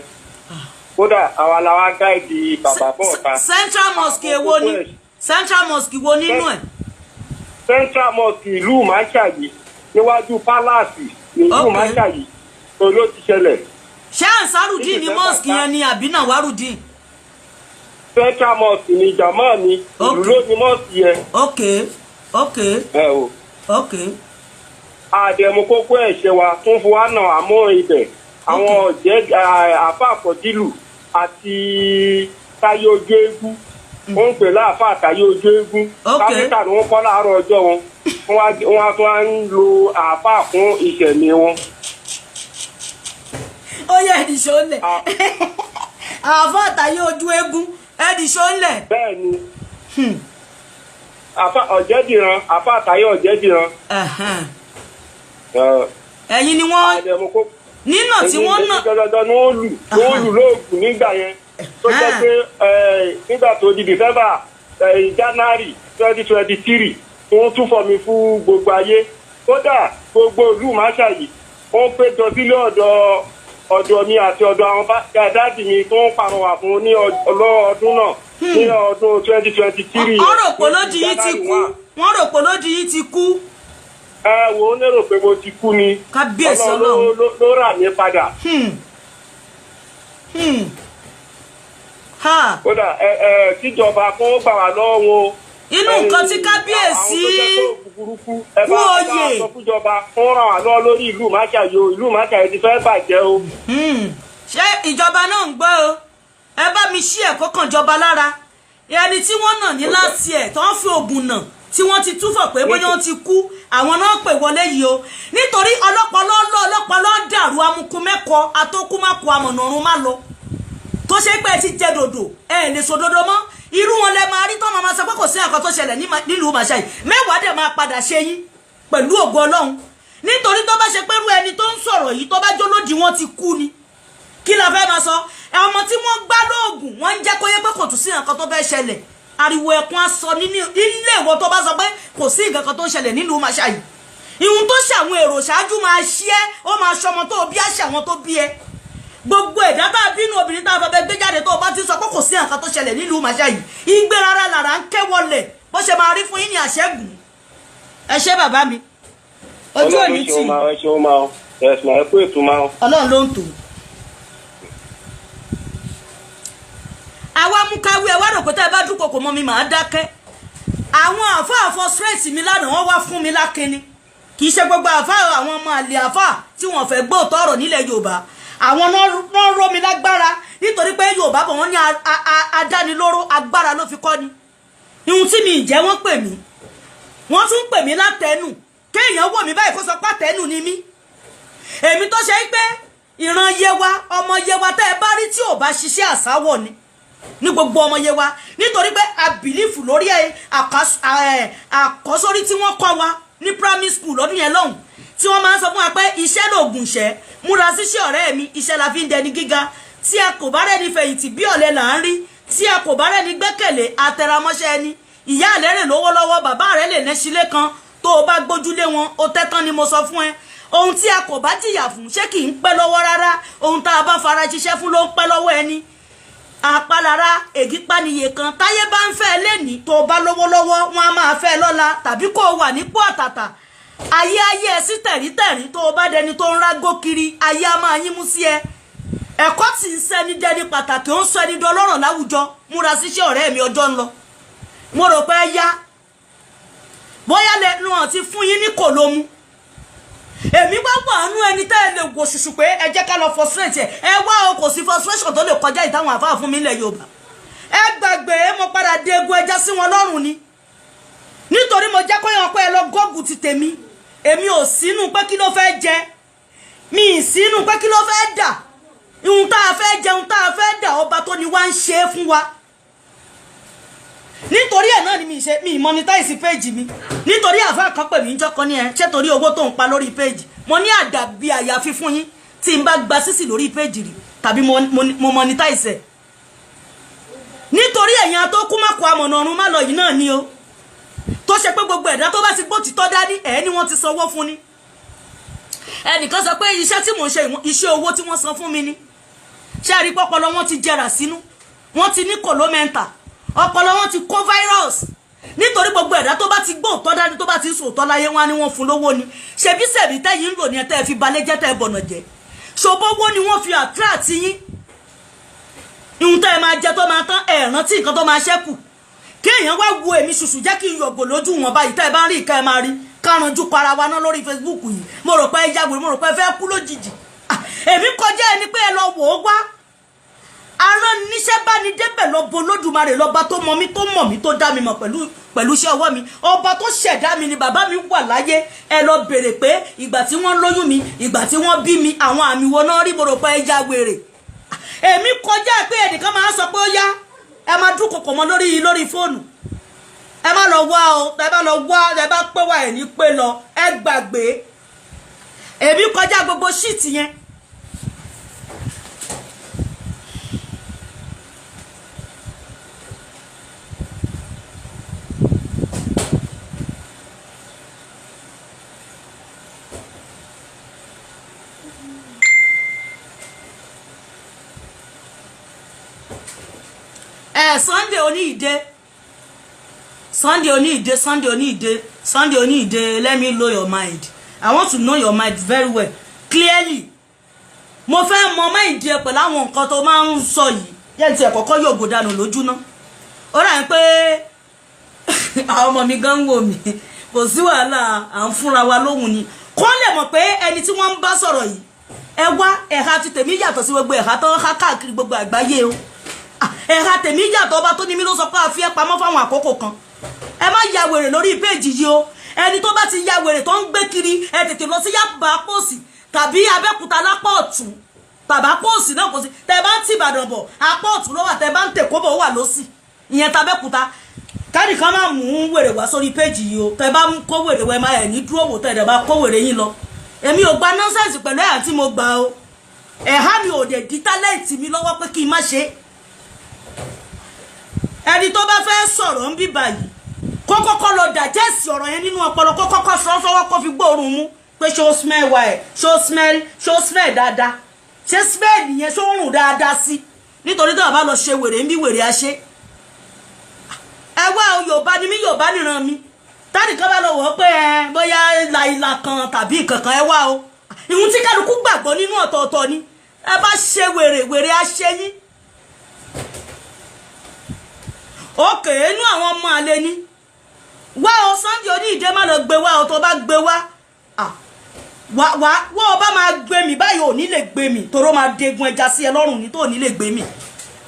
Kódà àwa la wá guide bàbá bọ́ọ̀ta. Central Mosque èwo ni? Central Mosque wo nínú ẹ̀? Central Mosque ìlú Máṣàyí, níwájú palace ìlú Máṣàyí tó ló ti ṣẹlẹ̀. Ṣé Ansarudeen ní mosque yẹn ni àbí Nàwárùdín? Central Mosque ni jàmọ́ mi, ìlú ló ní mosque yẹn. Ẹ o. Àdẹ̀mú kókó ẹ̀ṣẹ̀ wa tún fún wa náà, àmọ́ ibẹ̀ àwọn ọ̀jẹ́ àfa àfọ̀dílù àti táyé ojú eégún, ó ń pè láàfà táyé ojú eégún. Káfíńtà ni wọ́n kọ́ láàárọ̀ ọjọ́ wọn, wọ́n á tún á ń lo àáfà fún ìṣẹ̀mí wọn. Ó yẹ ẹ̀dìṣó ńlẹ̀, àáfà àtàyé ojú eégún, ẹ̀dìṣó ńlẹ̀. Bẹ́ẹ̀ ni, àáfà ọ̀jẹ̀dìran, àáfà àtàyé ọ̀jẹ̀dìran. Ẹ̀yin ni wọ́n nínà tí wọ́n nà? Dandan ni wọ́n lù, wọ́n lù lóògùn nígbà yẹn, tó jẹ́ pé nígbà tó di December, January 2023, wọ́n tún fọ̀ mí fún gbogbo ayé. Kódà gbogbo ìlú Máṣáyì wọ́n péjọ sílé ọ̀dọ̀ mi àti ọ̀dọ̀ àwọn daddy mi tó ń pàrọwà fún ní ọdún náà, ní ọdún 2023. Wọ́n rò pé lódì yìí ti kú, wọ́n rò pé lódì yìí ti kú. Ẹ wo, ó lérò pé mo ti kú ni. Kábíyèsí. Ọlọ́run ló rà mí padà. Kódà ẹ ẹ kíjọba kó gbà wá lọ́wọ́ wọn. Inú nǹkan tí kábíyèsí kú oyè sọ fúnjọba kó ràn wá lọ́wọ́ lórí ìlú Máṣàyí o. Ìlú Máṣàyí ti fẹ́ bàjẹ́ o. Ṣé ìjọba náà ń gbọ́ o? Ẹ bá mi ṣí ẹ̀kọ́ kan jọba lára ẹni tí wọ́n nà ní láti ẹ̀ tó ń fi oògùn nà, tí wọ́n ti túfọ̀ pé bóyá wọ́n ti kú. Àwọn náà pè wọlé yìí o, nítorí ọlọ́pàá lọ ọlọ́pàá lọ dàrú amukun mẹ́kọ atókùnmákọ amọ̀nà ọ̀run má lọ, tó ṣe pé ẹ ti jẹ dòdò, ẹ lè sọ dòdò mọ́. Irú wọn lẹ máa rí tán máa sọ pé kò sí nǹkan tó ṣẹlẹ̀ nílùú Màṣáì. Mẹ́wàá dẹ̀ máa padà ṣe yín pẹ̀lú ògo Ọlọ́run, nítorí tó bá ṣe pé irú ẹni tó ń sọ̀rọ̀ yìí, tó bá jólódì wọn ti kú ni, kí la fẹ́ máa sọ? Ọmọ tí wọ́n gbá lóògùn, wọ́n ń jẹ́ kó yẹ pé kò tún sí nǹkan tó fẹ́ ṣẹlẹ̀. Ariwo ẹkún á sọ nínú ilé ìwọ tó bá sọ pé kò sí nǹkan kan tó ń ṣẹlẹ̀ nílùú Màṣáì. Ìhun tó ṣe àwọn èrò ṣáájú máa ṣí ẹ, ó máa ṣọmọ tó bí, àṣẹ àwọn tó bí ẹ, gbogbo ẹ̀dá tá a bínú obìnrin tá a fẹ́ gbé jáde. Tó o bá ti sọ pé kò sí nǹkan tó ṣẹlẹ̀ nílùú Màṣáì, igbe rárá lára ń ké wọlẹ̀. Bó ṣe máa rí fún yín ní àṣẹ́gun. Ẹ ṣé, bàbá mi, ojú òní tì. Ẹ ṣeun máa, ẹ ṣeun, ẹ kú ètò máa. Ọlọ́run ló ń tò. Àwa mú káwé ẹ wá rò pé tá ẹ bá dúnkokò mọ́ mi, màá dákẹ́. Àwọn àáfàá frustrate mi lánàá, wọ́n wá fún mi lákínní. Kì í ṣe gbogbo àáfàá, àwọn ọmọ àlè àáfàá tí wọ́n fẹ́ gbóòótọ́ ọ̀rọ̀ nílẹ̀ Yorùbá, àwọn náà ró mi lágbára, nítorí pé Yorùbá bọ̀, wọ́n ní adánilóró agbára ló fi kọ́ ni. Ihun tí mi ìjẹ́, wọ́n pè mí, wọ́n tún pè mí látẹnu. Kéèyàn wò mí báyìí kó sọ pátẹ́nu ni mí. Èmi tó ṣe é pé ìran Yewa, ọmọ Yewa tẹ́ ẹ bá rí tí ò bá ṣiṣẹ́ àsáwọ̀ ni. Ní gbogbo ọmọ Yewa, nítorí pé a believe lórí àkọ́sórí tí wọ́n kọ́ wa ní primary school lọ́dún yẹn lọ́hùn, tí wọ́n máa ń sọ fún wa pé iṣẹ́ lògùn ìṣẹ́, múra síṣẹ́ ọ̀rẹ́ mi, iṣẹ́ la fi ń dẹni gíga. Tí a kò bá rẹ́ni fẹ̀yìntì, bí ọ̀lẹ là ń rí. Tí a kò bá rẹ́ni gbẹ́kẹ̀lé, atẹramọ́ṣẹ́ ẹni. Ìyá rẹ̀ lè lówó lọ́wọ́, bàbá rẹ̀ lè nẹ́sílé kan, tó o bá gbójúlé wọn, o tẹ́tán ni mo sọ fún ẹ. Ohun tí a kò bá jìyà fún, ṣé kì í pẹ́ lọ́wọ́ rárá? Ohun tá a bá fara ṣiṣẹ́ fún ló ń pẹ́ lọ́wọ́ ẹni. Àpalára ègípániyè kan, táyé bá ń fẹ́ lẹ́ni, tó o bá lówó lọ́wọ́, wọn á máa fẹ́ lọ́la, tàbí kó o wà nípò àtàtà, ayé ayé ẹ sí tẹ̀rítẹ̀rí. Tó o bá dẹni tó ń rágó kiri, ayé á máa yín mú sí ẹ. Ẹ̀kọ́ tí ń sẹ́ni dẹni pàtàkì, ó ń sọ ẹni dọlọ́rọ̀ láwùjọ. Múra síṣẹ́ ọ̀rẹ́ mi, ọjọ́ ń lọ. Mo rò pé yá bóyá lẹ́nu àti fún yín ní kò ló mu. Èmi wá wà nú ẹni tẹ́ ẹ lè wò ṣùṣù pé ẹ jẹ́ ká lọ frustrate ẹ. Ẹ wá o, kò sí frustration tó lè kọjá ìtàwọn àfáà fún mi ilẹ̀ Yorùbá. Ẹ gbàgbé, mo padà dé egun ẹja sí wọn lọ́rùn ni, nítorí mo jẹ́ kó yàn pé ẹ lọ gọ́ọ̀gù ti tèmi. Èmi ò sínú pé kí ló fẹ́ jẹ, mi ì sínú pé kí ló fẹ́ dà. Ihun tá a fẹ́ jẹ, ohun tá a fẹ́ dà, ọba tó ni wá ń ṣe é fún wa. Nítorí ẹ̀ náà ni mi ṣe mi monetize page mi, nítorí àfa kan pè mí ń jọ́kọ́ ní ẹ ṣé torí owó tó ń pa lórí page. Mo ní àdàbí àyàfi fún yín tí n bá gba sísì lórí page rí tàbí mo monetize ẹ̀. Nítorí ẹ̀yin tó kú má kó amọ̀nà ọ̀run má lọ yìí náà ni o, tó ṣe pé gbogbo ẹ̀dá tó bá ti gbó títọ́ dání ẹ̀ ni wọ́n ti sanwó fún ni. Ẹnìkan sọ pé iṣẹ́ tí mò ń ṣe, iṣẹ́ owó tí wọ́n san fún mi ni. Ṣé àrí pọ́pọ́lọ wọn ti jẹrà sínú, wọ́n ti ní kòlómẹ́ntà, ọpọlọ wọn ti kó virus? Nítorí gbogbo ẹ̀dá tó bá ti gbọ́ òótọ́ dání, tó bá ti ń sòótọ́ láyé, wọn á ní wọ́n fún lówó ni. Ṣebí sẹ̀bí tẹ́yìn ń lò ní ẹ tẹ́ ẹ fi balẹ̀ jẹ́, tẹ́ ẹ bọ̀nà jẹ́, ṣòbówó ni wọ́n fi attract yín. Ihun tẹ́ ẹ máa jẹ tó máa tán, ẹ̀ rántí nǹkan tó máa ṣẹ́kù. Kéèyàn wá wo èmi ṣùṣù, jẹ́ kí n yọ̀gò lójú wọn báyìí. Tẹ́ ẹ bá ń rí ìka, ẹ máa rí kárànjú para wa náà lórí Facebook yìí. Mo rò pé ẹ yàwé, mo rò pé ẹ fẹ́ kú lójijì. Èmi kọjá ẹni pé ẹ lọ wò ó wá. Arán níṣẹ́ bá ní débẹ̀ lọ bo Olódùmarè, lọ́ba tó mọ̀ mí, tó mọ̀ mí, tó dá mi mọ̀ pẹ̀lú iṣẹ́ ọwọ́ mi. Ọba tó ṣẹ̀dá mi ni bàbá mi wà láyé. Ẹ lọ bèrè pé ìgbà tí wọ́n lóyún mi, ìgbà tí wọ́n bí mi, àwọn àmì wo náà rí. Mo rò pé ẹ ya wèrè. Èmi kọjá pé ẹnìkan máa sọ pé ó yá, ẹ máa dúnkokò mọ́ lórí fóònù. Ẹ má lọ wá o. Ẹ bá lọ wá, ẹ bá pé wá, ẹ ní pé lọ, ẹ gbàgbé. Èmi kọjá gbogbo shit yẹn. Ẹ Sunday Oníìde, Sunday Oníìde, Sunday Oníìde, Sunday Oníìde, let me know your mind. I want to know your mind very well, clearly. Mo fẹ́ mọ mind ẹ pẹ̀lú àwọn nǹkan tó máa ń sọ yìí. Yẹn ti ẹ̀ kọ́kọ́ yóò gbó dànù lójú ná. Ó rà ń pé àwọn ọmọ mi gan ń wò mí. Kò sí wàhálà, à ń fúnra wa lóhùn ni, kó lè mọ̀ pé ẹni tí wọ́n ń bá sọ̀rọ̀ yìí, ẹ wá, ẹ̀ka ti tèmi yàtọ̀ sí gbogbo ẹ̀ka tó ń há káàkiri gbogbo àgbáyé o. Ẹ̀ka tèmi yàtọ̀. Ọba tó ní mí ló sọ pé a fi ẹ́ pamọ́ fáwọn àkókò kan. Ẹ má ya wèrè lórí péèjì yìí o. Ẹni tó bá ti ya wèrè tó ń gbé kiri, ẹ tètè lọ sí Yaba pósì tàbí Abẹ́òkúta lápá ọ̀tún, tàbá pósì náà kò sí. Tẹ bá ń tì Ìbàdàn bọ̀, apá ọ̀tún ló wà. Tẹ bá ń tèkó bọ̀, ó wà lọ́sì. Ìyẹn tàbẹ́kúta. Kánìkan máa mú wèrè wá sórí péèjì yìí o. Tẹ bá ń kó wèrè wẹ, máa ẹ̀ ní dúró wò. Tẹ ẹ̀ bá kó wèrè yín lọ, èmi ò gba nonsense pẹ̀lú ẹ̀hà tí mo gbà o. Ẹ̀há mi ò dẹ̀ di talent mi lọ́wọ́ pé kí n má ṣe. Ẹni tó bá fẹ́ sọ̀rọ̀ ń bí báyìí, kó kọ́kọ́ lọ digest ọ̀rọ̀ yẹn nínú ọpọlọ, kó kọ́kọ́ sọ sọ́wọ́, kó fi gbóòórùn mú pé ṣó smell wa ẹ̀, ṣó smell, ṣó smell dáadáa, ṣé smell yẹn ṣó rùn dáadáa sí. Nítorí tó bá lọ ṣe wèrè ń bí, wèrè á ṣe. Ẹ wá o, Yorùbá ni mí, Yorùbá nìran mi. Tánìkan bá lọ wọ̀ ọ́ pé ẹ bóyá la ìlà kan tàbí nǹkan kan, ẹ wá o, ìhun tí kálukú gbàgbọ́ nínú ọ̀tọ̀ọ̀tọ̀ ni. Ẹ bá ṣe wèrè, wèrè á ṣe yín. Òkè inú àwọn ọmọ àlè ni wá o. Sunday Oníìdé, má lọ gbé wá o. Tó bá gbé wá, wá wá wọ́n ọba máa gbé mi báyìí, ò ní lè gbé mi, toró máa degun ẹja sí ẹ lọ́rùn ní tó ò ní lè gbé mi.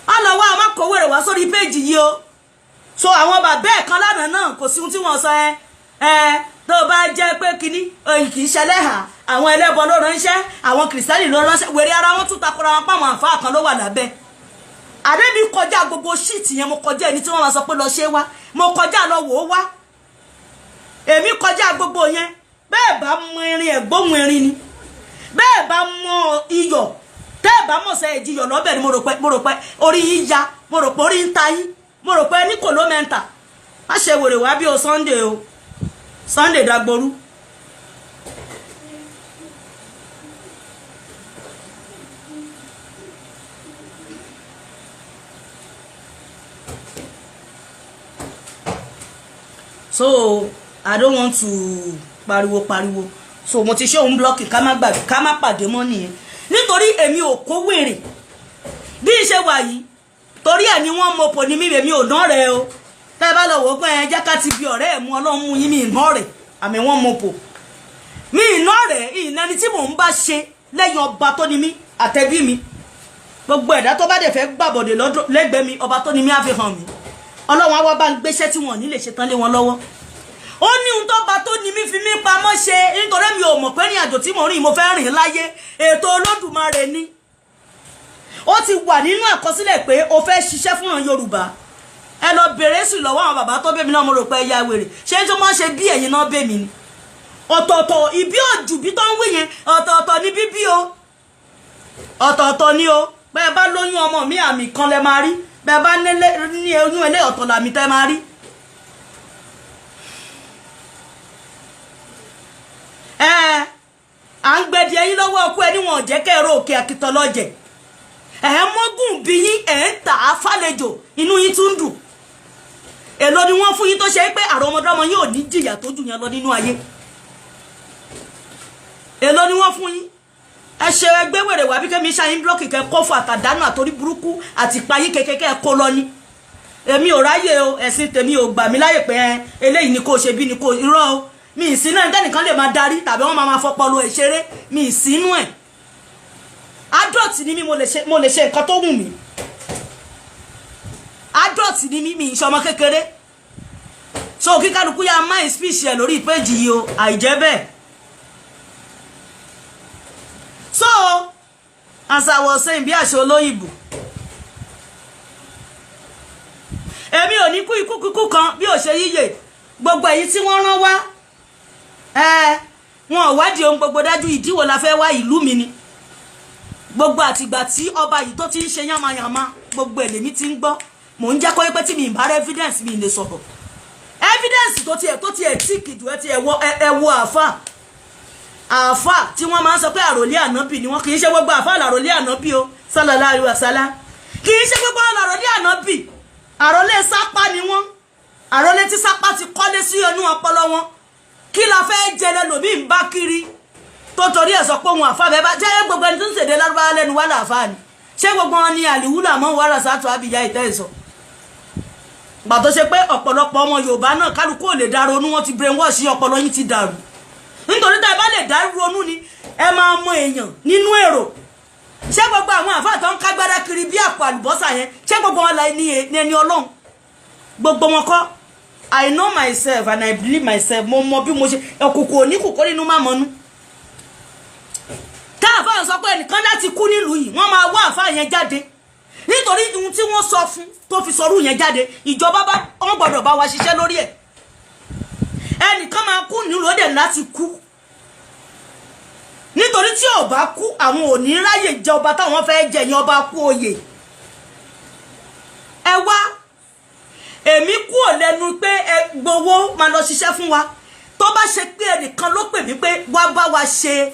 Má lọ wá, má kó wèrè wá sórí péèjì yìí o. So àwọn bàbá ẹ̀ kan lánàá náà, kò sí ohun tí wọ́n sọ. Ẹ ẹ tó bá jẹ́ pé kínní kì í ṣẹlẹ́hà, àwọn ẹlẹ́bọ ló ránṣẹ́, àwọn kìrìsìtẹ́nì ló ránṣẹ́, wèrè ara wọn tún takora wọn pàwọn àfáà kan ló wà lábẹ́. Àdébí kọjá gbogbo shit yẹn. Mo kọjá ẹni tí wọ́n máa sọ pé lọ ṣe wá. Mo kọjá lọ wò ó wá. Èmi kọjá gbogbo yẹn. Bẹ́ẹ̀ bá mọ irin, ẹ̀gbóhun irin ni. Bẹ́ẹ̀ bá mọ iyọ̀, tẹ́ ẹ̀ bá mọ̀ sẹ́ ẹ̀jiyọ̀ lọ́bẹ̀ ni. Mo rò pé orí yín ya, mo rò pé orí ń ta yín, mo rò pé ní kò ló mẹ́ta. Má ṣe wèrè wá bí o. Sunday o, Sunday Dagboru. So I don't want to pariwo pariwo. So mo ti ṣe òun block. Ká má gbàgbé, ká má pàdé mọ́ nìyẹn, nítorí èmi ò kó wèrè bí ṣe wà yìí. Torí ẹ̀ ni wọ́n mọ pò ní mí. Èmi ò ná rẹ o. Tẹ́ ẹ bá lọ wò ó pé ẹ jẹ́ ká ti bi ọ̀rẹ́ ẹ̀ mú, Ọlọ́run mú yín. Mi ìná rẹ̀ àmì wọ́n mọ pò mi ìná rẹ̀ ìnáni tí mò ń bá ṣe lẹ́yìn ọba tó ní mí àtẹ̀bí mi. Gbogbo ẹ̀dá tó bá dẹ̀ fẹ́ gbàbọ̀dè lẹ́gbẹ̀ẹ́ mi, ọba tó ní mí á fi hàn mí. Ọlọ́run á wá bá ń gbéṣẹ́ tí wọ́n ní lè ṣe tán lé wọn lọ́wọ́. Ó ní ohun tó bá tó ní mí fi mí pamọ́ ṣe, nítorí mi ò mọ̀ pé ní àjò tí mò ń rìn, mo fẹ́ rìn láyé. Ètò Olódùmarè ni. Ó ti wà nínú àkọsílẹ̀ pé o fẹ́ ṣiṣẹ́ fún Yorùbá. Ẹ lọ bèrè sí lọ́wọ́ àwọn bàbá tó bẹ́mi náà. Mo rò pé ẹ̀yà wèrè ṣé tó máa ń ṣe bí ẹ̀yin náà bẹ́mi ni. Ọ̀tọ̀ọ̀tọ̀ ìbí òjù bí tó ń wí yẹn, ọ̀tọ̀ọ̀tọ̀ ní bíbí o, ọ̀tọ̀ọ̀tọ̀ ni o. Bẹ́ẹ̀ bá lóyún ọmọ mi, àmì kan lẹ máa rí. Bẹ́ẹ̀ bá ní oyún ẹlẹ́, ọ̀tọ̀ làmì tẹ́ máa rí. Ẹ à ń gbẹdì ẹyin lọ́wọ́ ọkọ ẹni wọn ò jẹ́ kẹ́ ẹ̀rọ òkè àkìtàn lọ́jẹ̀. Ẹ̀ mọ́gùn bí yín, ẹ̀ ń tà á fàlejò, inú yín tún dùn. Èló ni wọ́n fún yín tó ṣe pé àrọ́mọdọ́mọ yín ò ní jìyà tó jù yẹn lọ nínú ayé? Èló ni wọ́n fún yín? Ẹ ṣe ẹgbẹ́ wèrè wá bí kẹ́mi ṣáyín block, kẹ́ kó fún àtàdánù àtòrí burúkú àti ìpayín kékeré kó lọ ní. Èmi ò ráyè o. Ẹ̀sìn tèmi ò gbà mí láyè pé ẹ eléyìí ni kò ṣe bí ni kò irọ́ o. Mi ì sínú ẹ̀ tẹ́nìkan lè máa darí tàbí wọ́n máa fọpọlọ ẹ̀ ṣeré. Mi ì sínú ẹ̀. Adult ni mí. Mo lè ṣe nǹkan tó wù mí. Adult ni mí, mi ì ṣọmọ kékeré. So kí kálukú yá mind speech ẹ̀ lórí péjì yìí o, àìjẹ́ bẹ́ẹ̀. So as I was saying, bí àṣẹ olóyìnbó, èmi ò ní kú ikú kíkú kan bí ò ṣe yíyè. Gbogbo èyí tí wọ́n rán wá ẹ, wọn ò wádìí ohun gbogbo dájú. Ìdíwò la fẹ́ wá? Ìlú mi ni gbogbo. Àtìgbà tí ọba yìí tó ti ń ṣe yánmayànmá, gbogbo ẹ̀ lèmi ti ń gbọ́. Mò ń jẹ́ kó pé tí mi ì bá rẹ́ evidence, mi ì lè sọ̀rọ̀. Evidence tó tiẹ̀ tí kìjù ẹ ti ẹ wo àáfà, àáfà tí wọ́n máa ń sọ pé àròlé ànábì ni wọ́n. Kì í ṣe gbogbo àáfà làròlé ànábì o, sallallahu alaihi wasallam. Kì í ṣe gbogbo làròlé ànábì. Àròlé sápá ni wọ́n, àròlé tí sápá ti kọ́lé sí inú ọpọlọ wọn. Kí la fẹ́ jẹ lẹ́lòmíì ń bá kiri tó torí ẹ̀ sọ pé òun àfa bẹ́ẹ̀ bá jẹ́? Gbogbo ẹni tó ń ṣèdè lárúbáwá lẹ́nu wá làáfà ni? Ṣé gbogbo wọn ni àlìwúlà mọ́ wàrà sátò àbíyá ìtẹ́ ìsọ gbà tó ṣe pé ọ̀pọ̀lọpọ̀ ọmọ Yorùbá náà, kálukú ò lè dá ronú? Wọn ti brainwash ọpọlọ yín, ti dàrú. Nítorí tá ẹ bá lè dá ronú ni ẹ máa mọ èèyàn nínú èrò. Ṣé gbogbo àwọn àfáà tó ń kágbádá kiri bí àpò àlùbọ́sà yẹn, ṣé gbogbo wọn la ní ẹni Ọlọ́run? Gbogbo wọn kọ́. I know myself and I believe myself. Mo mọ bí mo ṣe òkùnkùn òní kòkó nínú má mọ́nú. Tá àfáà sọ pé ẹnìkan láti kú nílùú yìí, wọ́n máa wá àfáà yẹn jáde, nítorí ohun tí wọ́n sọ fún tó fi sọrú yẹn jáde, ìjọba bá wọ́n gbọ́dọ̀ bá wa ṣiṣẹ́ lórí ẹ̀. Ẹnìkan máa kú nílùú, ó dẹ̀ láti kú, nítorí tí ò bá kú, àwọn ò ní ráyè jẹ ọba táwọn fẹ́ jẹ yẹn. Ọba kú oyè ẹ wá. Èmi kú ò lẹ́nu pé ẹ gbowó máa lọ ṣiṣẹ́ fún wa. Tó bá ṣe pé ẹnìkan ló pè mí pé wá bá wa ṣe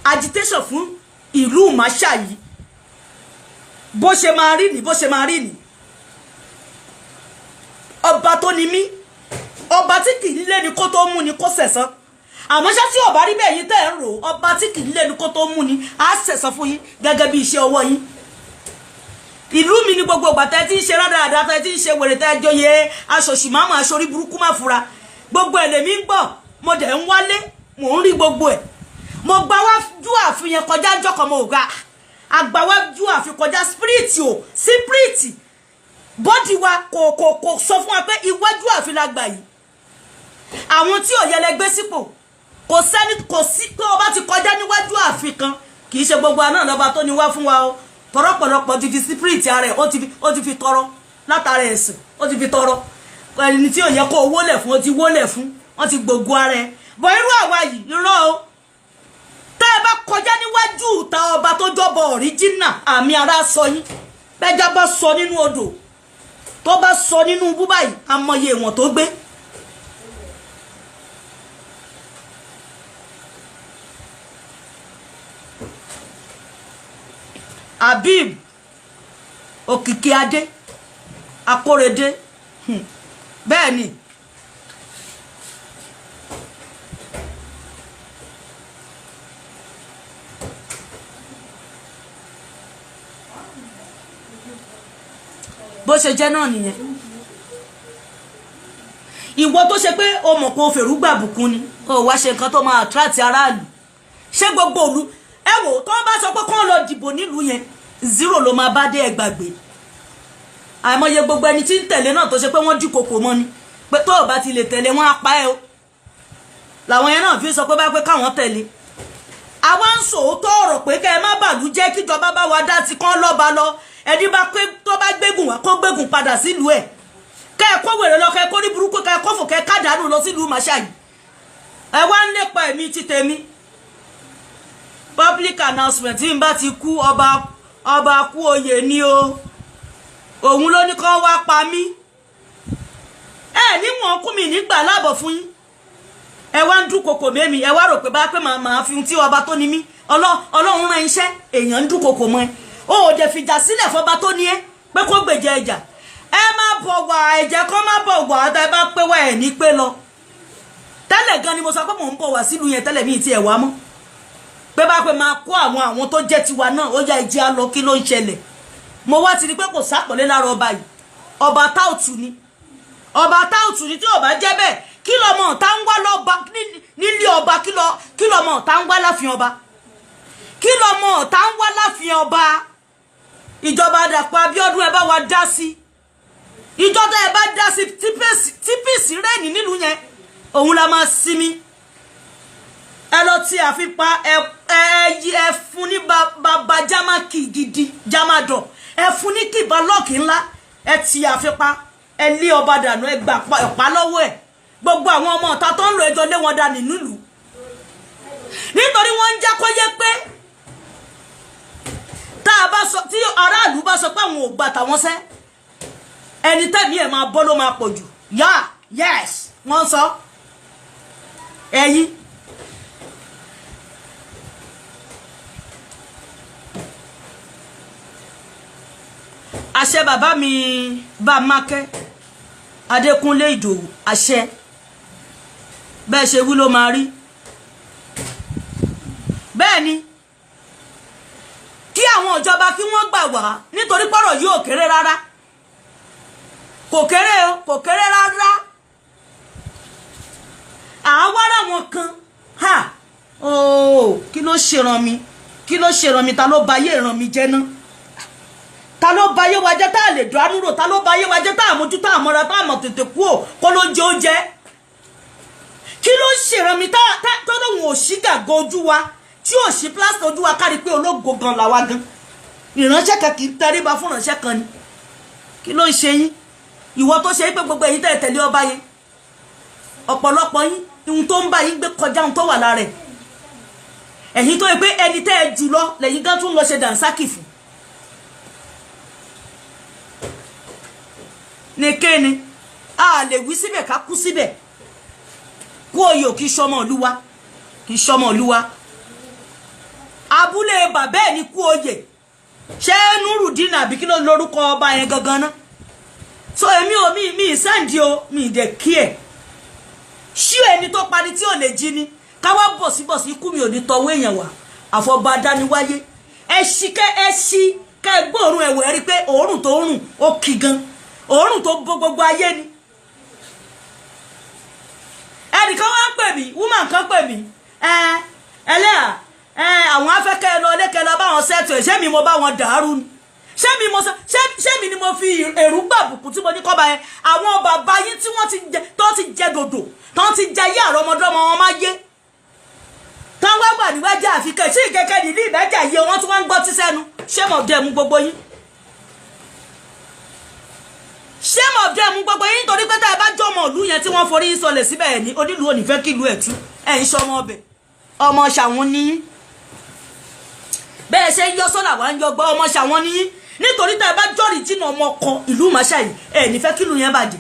agitation fún ìlú Ìmáṣà yìí, bó ṣe máa rí ni, bó ṣe máa rí ni. Ọba tó ni mí, ọba tí kì í lé ni kó tó mú ni kó sẹ̀sán. Àmọ́ ṣá, tí ọba rí bẹ́ẹ̀ yín tẹ́ ẹ̀ ń rò, ọba tí kì í lé ni kó tó mú ni á sẹ̀sán fún yín gẹ́gẹ́ bí iṣẹ́ ọwọ́ yín. Ìlú mi ni gbogbo ìgbà tẹ́ ti ń ṣe rádaràdà, tẹ́ ti ń ṣe wèrè, tẹ́ joyè aṣòṣì máàmù, aṣorí burúkú má fura, gbogbo ẹ̀ lèmi ń gbọ́. Mo dẹ̀ ń wálé, mò ń rí gbogbo ẹ̀. Mo gba wájú àfihàn kọjá jọkọ̀, mo gbà àgbàwájú àfi kọjá. Spirit o, spirit body wa kò sọ fún wa pé iwájú àfi la gbà yìí. Àwọn tí ò yẹ lẹ gbé sípò. Kò sẹ́ni, kò sí pé o bá ti kọjá níwájú ààfin kan. Kì í ṣe gbogbo àná lọ́ba tó ní wá fún wa o. Tọrọpọlọpọ ti fi spirit ara ẹ̀, ó ti fi tọrọ látara ẹ̀sìn, ó ti fi tọrọ. Ẹni tí ò yẹ kó wólẹ̀ fún, ó ti wólẹ̀ fún, wọ́n ti gbogbo ara ẹ̀ bọ̀. Irú àwa yìí, irọ́ o. Tẹ́ ẹ bá kọjá níwájú ìta ọba tó jọbọ original, àmì ara sọ yín. Bẹ́jà bá sọ nínú odò, tó bá sọ nínú bú báyìí, amọye ìwọ̀n tó gbé. Habib Òkìkí Adé Akórèdé, bẹ́ẹ̀ ni. Bó ṣe jẹ́ náà nìyẹn. Ìwọ tó ṣe pé o mọ̀ pé o fèrú gbàbùkún ni, o wá ṣe nǹkan tó máa attract aráàlú. Ṣé gbogbo òlu ẹ wò tó ń bá sọ pé kán lọ dìbò nílùú yẹn, zero ló máa bá dé. Ẹ gbàgbé, àìmọye gbogbo ẹni tí ń tẹ̀lé náà tó ṣe pé wọ́n dúnkokò mọ́ ni, pé tó o bá ti lè tẹ̀lé, wọ́n á pa ẹ́ o. Làwọn yẹn náà fi sọ pé bá pé káwọn tẹ̀lé. Àwa ń sòótọ́ ọ̀rọ̀ pé kẹ́ ẹ má bàlú jẹ́, kíjọba bá wa dá ti kán lọ́ba lọ. Ẹni bá pé tó bá gbégùn wá, kó gbégùn padà sílùú ẹ̀. Kẹ́ ẹ kó wèrè lọ, kẹ́ ẹ kó ní burúkú, kẹ́ ẹ kó fò, kẹ́ ẹ kádàánù lọ sílùú màṣáyì. Ẹ wá ń lépa ẹ̀mí ti tèmi. Public announcement: tí n bá ti kú, ọba kú oyè ni o. Òun ló ní kán wá pa mí. Ẹ níwọ̀n kú mi nígbà láàbọ̀ fún yín. Ẹ wá ń dúnkokò mẹ́mi. Ẹ wá rò pé bá pé màá fi ohun tí ọba tó ní mí. Ọlọ́run rán iṣẹ́ èèyàn ń dúnkokò mọ́ ẹ. O ò dẹ̀ fìjà sílẹ̀ fọba tó ní ẹ pé kó gbèjẹ ẹjà. Ẹ má bọ̀ wá, ẹ̀jẹ̀ kó má bọ̀ wá. Ẹ bá pé wá, ẹ̀ ní pé lọ. Tẹ́lẹ̀ gan ni mo sọ pé mò ń bọ̀ wá sílùú yẹn tẹ́lẹ̀, mi ti ẹ̀ wá mọ́, pé bá pé máa kó àwọn tó jẹ́ tiwa náà. Ó yá, ìjẹ́ á lọ. Kí ló ń ṣẹlẹ̀? Mo wá ti rí pé kò sápọ̀lé lára ọba yìí. Ọba táùtù ni, ọba táùtù ni. Tí ò bá jẹ́ bẹ́ẹ̀, kí lọmọ ọ̀tá ń wá lọ́ba nílé ọba? Kí lọmọ ọ̀tá ń wá láàfin ọba? Kí lọmọ ọ̀tá ń wá láàfin ọba? Ìjọba Dàpọ̀ Abíọ́dún, ẹ bá wa dá sí. Ìjọba, ẹ bá dá sí tí peace reign nílùú yẹn, òun la máa sinmi. Ẹ lọ tí àfipá ẹ ẹ ẹ fún ní bàbá jámákì gidi jámádọ̀. Ẹ fún ní kìbá lọ́ọ̀kì ńlá. Ẹ ti àfipá, ẹ lé ọba dànù, ẹ gbà ọ̀pá lọ́wọ́ ẹ̀. Gbogbo àwọn ọmọ ọ̀tá tó ń lo ẹjọ́, lé wọn dànù nílùú, nítorí wọ́n ń jẹ́ kó yé pé tá a bá sọ, tí aráàlú bá sọ pé àwọn ò gbà tàwọn sẹ́, ẹni tẹ̀mí ẹ̀ máa bọ́ ló máa pọ̀ jù. Yá, yes, wọ́n sọ ẹ̀yin. Àṣẹ bàbá mi bá mákẹ́ Adékúnlé Ìdòwú, àṣẹ. Bẹ́ẹ̀ ṣe wí ló máa rí. Bẹ́ẹ̀ ni kí àwọn ìjọba kí wọ́n gbà wá, nítorí pọ̀rọ̀ yìí ò kéré rárá. Kò kéré o, kò kéré rárá. Àwa ráwọn kan ha ooo. Kí ló ṣèràn mi? Kí ló ṣèràn mi? Ta ló ba ayé ìran mi jẹ́ ná? Ta ló ba ayé wa jẹ́ tá a lè dùn ánúrò? Ta ló ba ayé wa jẹ́ tá a mójú, tá a mọ́ra, tá a mọ̀ tètè kú ò kó ló ń jẹ oúnjẹ? Kí ló ṣèràn mi tá tó lóun ò sí gàgọ́ ojú wa, tí ò sí plásítọ̀ ojú wa, kárí pé ológo gan làwa gan? Ìránṣẹ́ kan kì í tẹríba fún ìránṣẹ́ kan ni. Kí ló ń ṣe yín? Ìwọ tó ṣe pé gbogbo ẹ̀yin tẹ́ tẹ̀lé ọba yẹn, ọ̀pọ̀lọpọ̀ yín, ohun tó ń bá yín gbé kọjá ohun tó wà lára ẹ̀. Ẹ̀yin tó yẹ pé ẹni tẹ́ ẹ jù lọ lẹ́yìn gan tún lọ ṣe dànsákì fún ní kéne. A lè wí síbẹ̀ ká kú síbẹ̀. Kú oyè ò kì í ṣọmọ olúwa, kì í ṣọmọ olúwa. Abúlé bàbá ẹ̀ ní kú oyè. Ṣé Nurudeen àbí kí ló lórúkọ ọba yẹn gangan ná? So èmi ò mi send o, mi dẹ̀ kí ẹ̀ ṣí. Ẹni tó parí tí ò lè jí ni káwá bọ̀ sí bọ̀ sí. Ikú mi ò ní tọwọ́ èèyàn wá, àfọ̀bá dániwáyé. Ẹ ṣí kẹ́ ẹ ṣí kẹ́ ẹ gbóòórùn ẹ̀wọ̀, ẹ rí i pé òórùn tó rùn ó kì gan, òórùn tó bó gbogbo ayé ni. Ẹnìkan wá ń pè mí, woman kan pè mí, ẹ ẹlẹ́à ẹ, àwọn afẹ́kẹ́ lọ lẹ́kẹ́ lọ báwọn sẹ́tù ẹ̀. Ṣé mi mo bá wọn dàrú ni? Ṣé mi mo sọ? Ṣé mi ni mo fi èrú gbàbùkù tí mo ní kọ́ba yẹn? Àwọn bàbá yín tí wọ́n ti jẹ, tó ti jẹ dòdò, tó ti jẹ yé, àrọ́mọdọ́mọ wọn má yé tán wá gbà níwájú. Àfikẹ́ sí ìkẹ́kẹ́ nílí ìbẹ́jà yé wọn tí wọ́n ń gbọ́ tí sẹ́nu. Shame of them gbogbo yín, shame of them gbogbo yín, nítorí pé tá ẹ bá jọmọ ìlú yẹn tí wọ́n forí sọlẹ̀ síbẹ̀ ẹ̀ ní onílùú ò ní fẹ́ kí ìlú ẹ̀ tú. Ẹ̀ ń sọmọ ọbẹ̀, ọmọ ṣàwọn ní bẹ́ẹ̀ ṣe ń yọ sọ́là wá ń yọ gbọ́. Ọmọ ṣàwọn ní, nítorí tá ẹ bá jọ́rìí jìnnà ọmọ kan ìlú màṣá yìí, ẹ̀ ní fẹ́ kí ìlú yẹn bàjẹ́.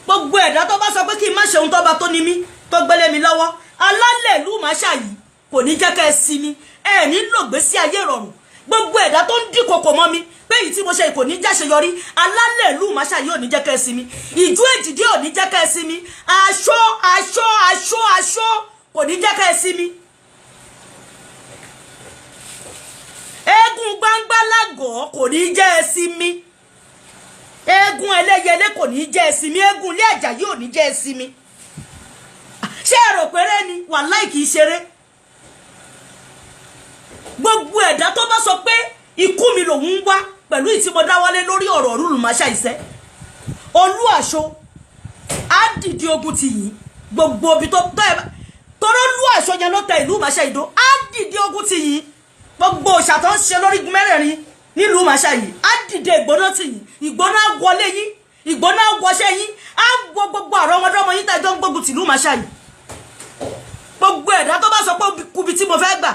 Gbogbo ẹ̀dá tó bá sọ pé kí n má ṣe ohun tó bá tó ní mí tó gbélé mi lọ́wọ́, alálẹ̀ ìlú màṣá yìí kò ní jẹ́ kẹ́ ẹ sinmi, ẹ ní lògbé sí ayé ìrọ̀rùn. Gbogbo ẹ̀dá tó ń dínkòkò mọ́ mi pé èyí tí mo ṣe kò ní jáṣeyọrí, alálẹ̀ ìlú màṣá yìí ò ní jẹ́ kẹ́ ẹ sinmi. Ìjú èjìdí ò ní jẹ́ kẹ́ ẹ sinmi. Aṣọ, aṣọ, aṣọ, aṣọ kò ní jẹ́ kẹ́ ẹ sinmi. Eégún gbangba lágọ̀ọ́ kò ní jẹ́ ẹ sinmi. Eégún ẹlẹ́yẹlé kò ní jẹ́ ẹ sinmi. Eégún ilé Àjàyí ò ní jẹ́ ẹ sinmi. Ṣé ẹ rò péré ni? Wàláì kìí ṣeré. Gbogbo ẹ̀dá tó bá sọ pé ikú mi lòun ń wá pẹ̀lú ìtí mo dáwọ́lé lórí ọ̀rọ̀ Ọ̀rúnlù Máṣá ìṣẹ́, Olú Àṣọ á dìde ogun ti yìí. Gbogbo ibi tó tọ́ ẹ tọ́rọ́ Olú Àṣọ yẹn ló tẹ ìlú Máṣá ìdó, á dìde ogun ti yìí. Gbogbo òòṣà tó ń ṣe lórí igun mẹ́rẹ̀ẹ̀rin nílùú Máṣá yìí á dìde ìgbóná tì yín. Ìgbóná wọlé yín, ìgbóná wọṣẹ́ yín, á wọ gbogbo àrọ́mọdọ́mọ yín tẹ́jọ́ ń gbógun tìlú Máṣá yìí. Gbogbo ẹ̀dá tó bá sọ pé kubi tí mo fẹ́ gbà,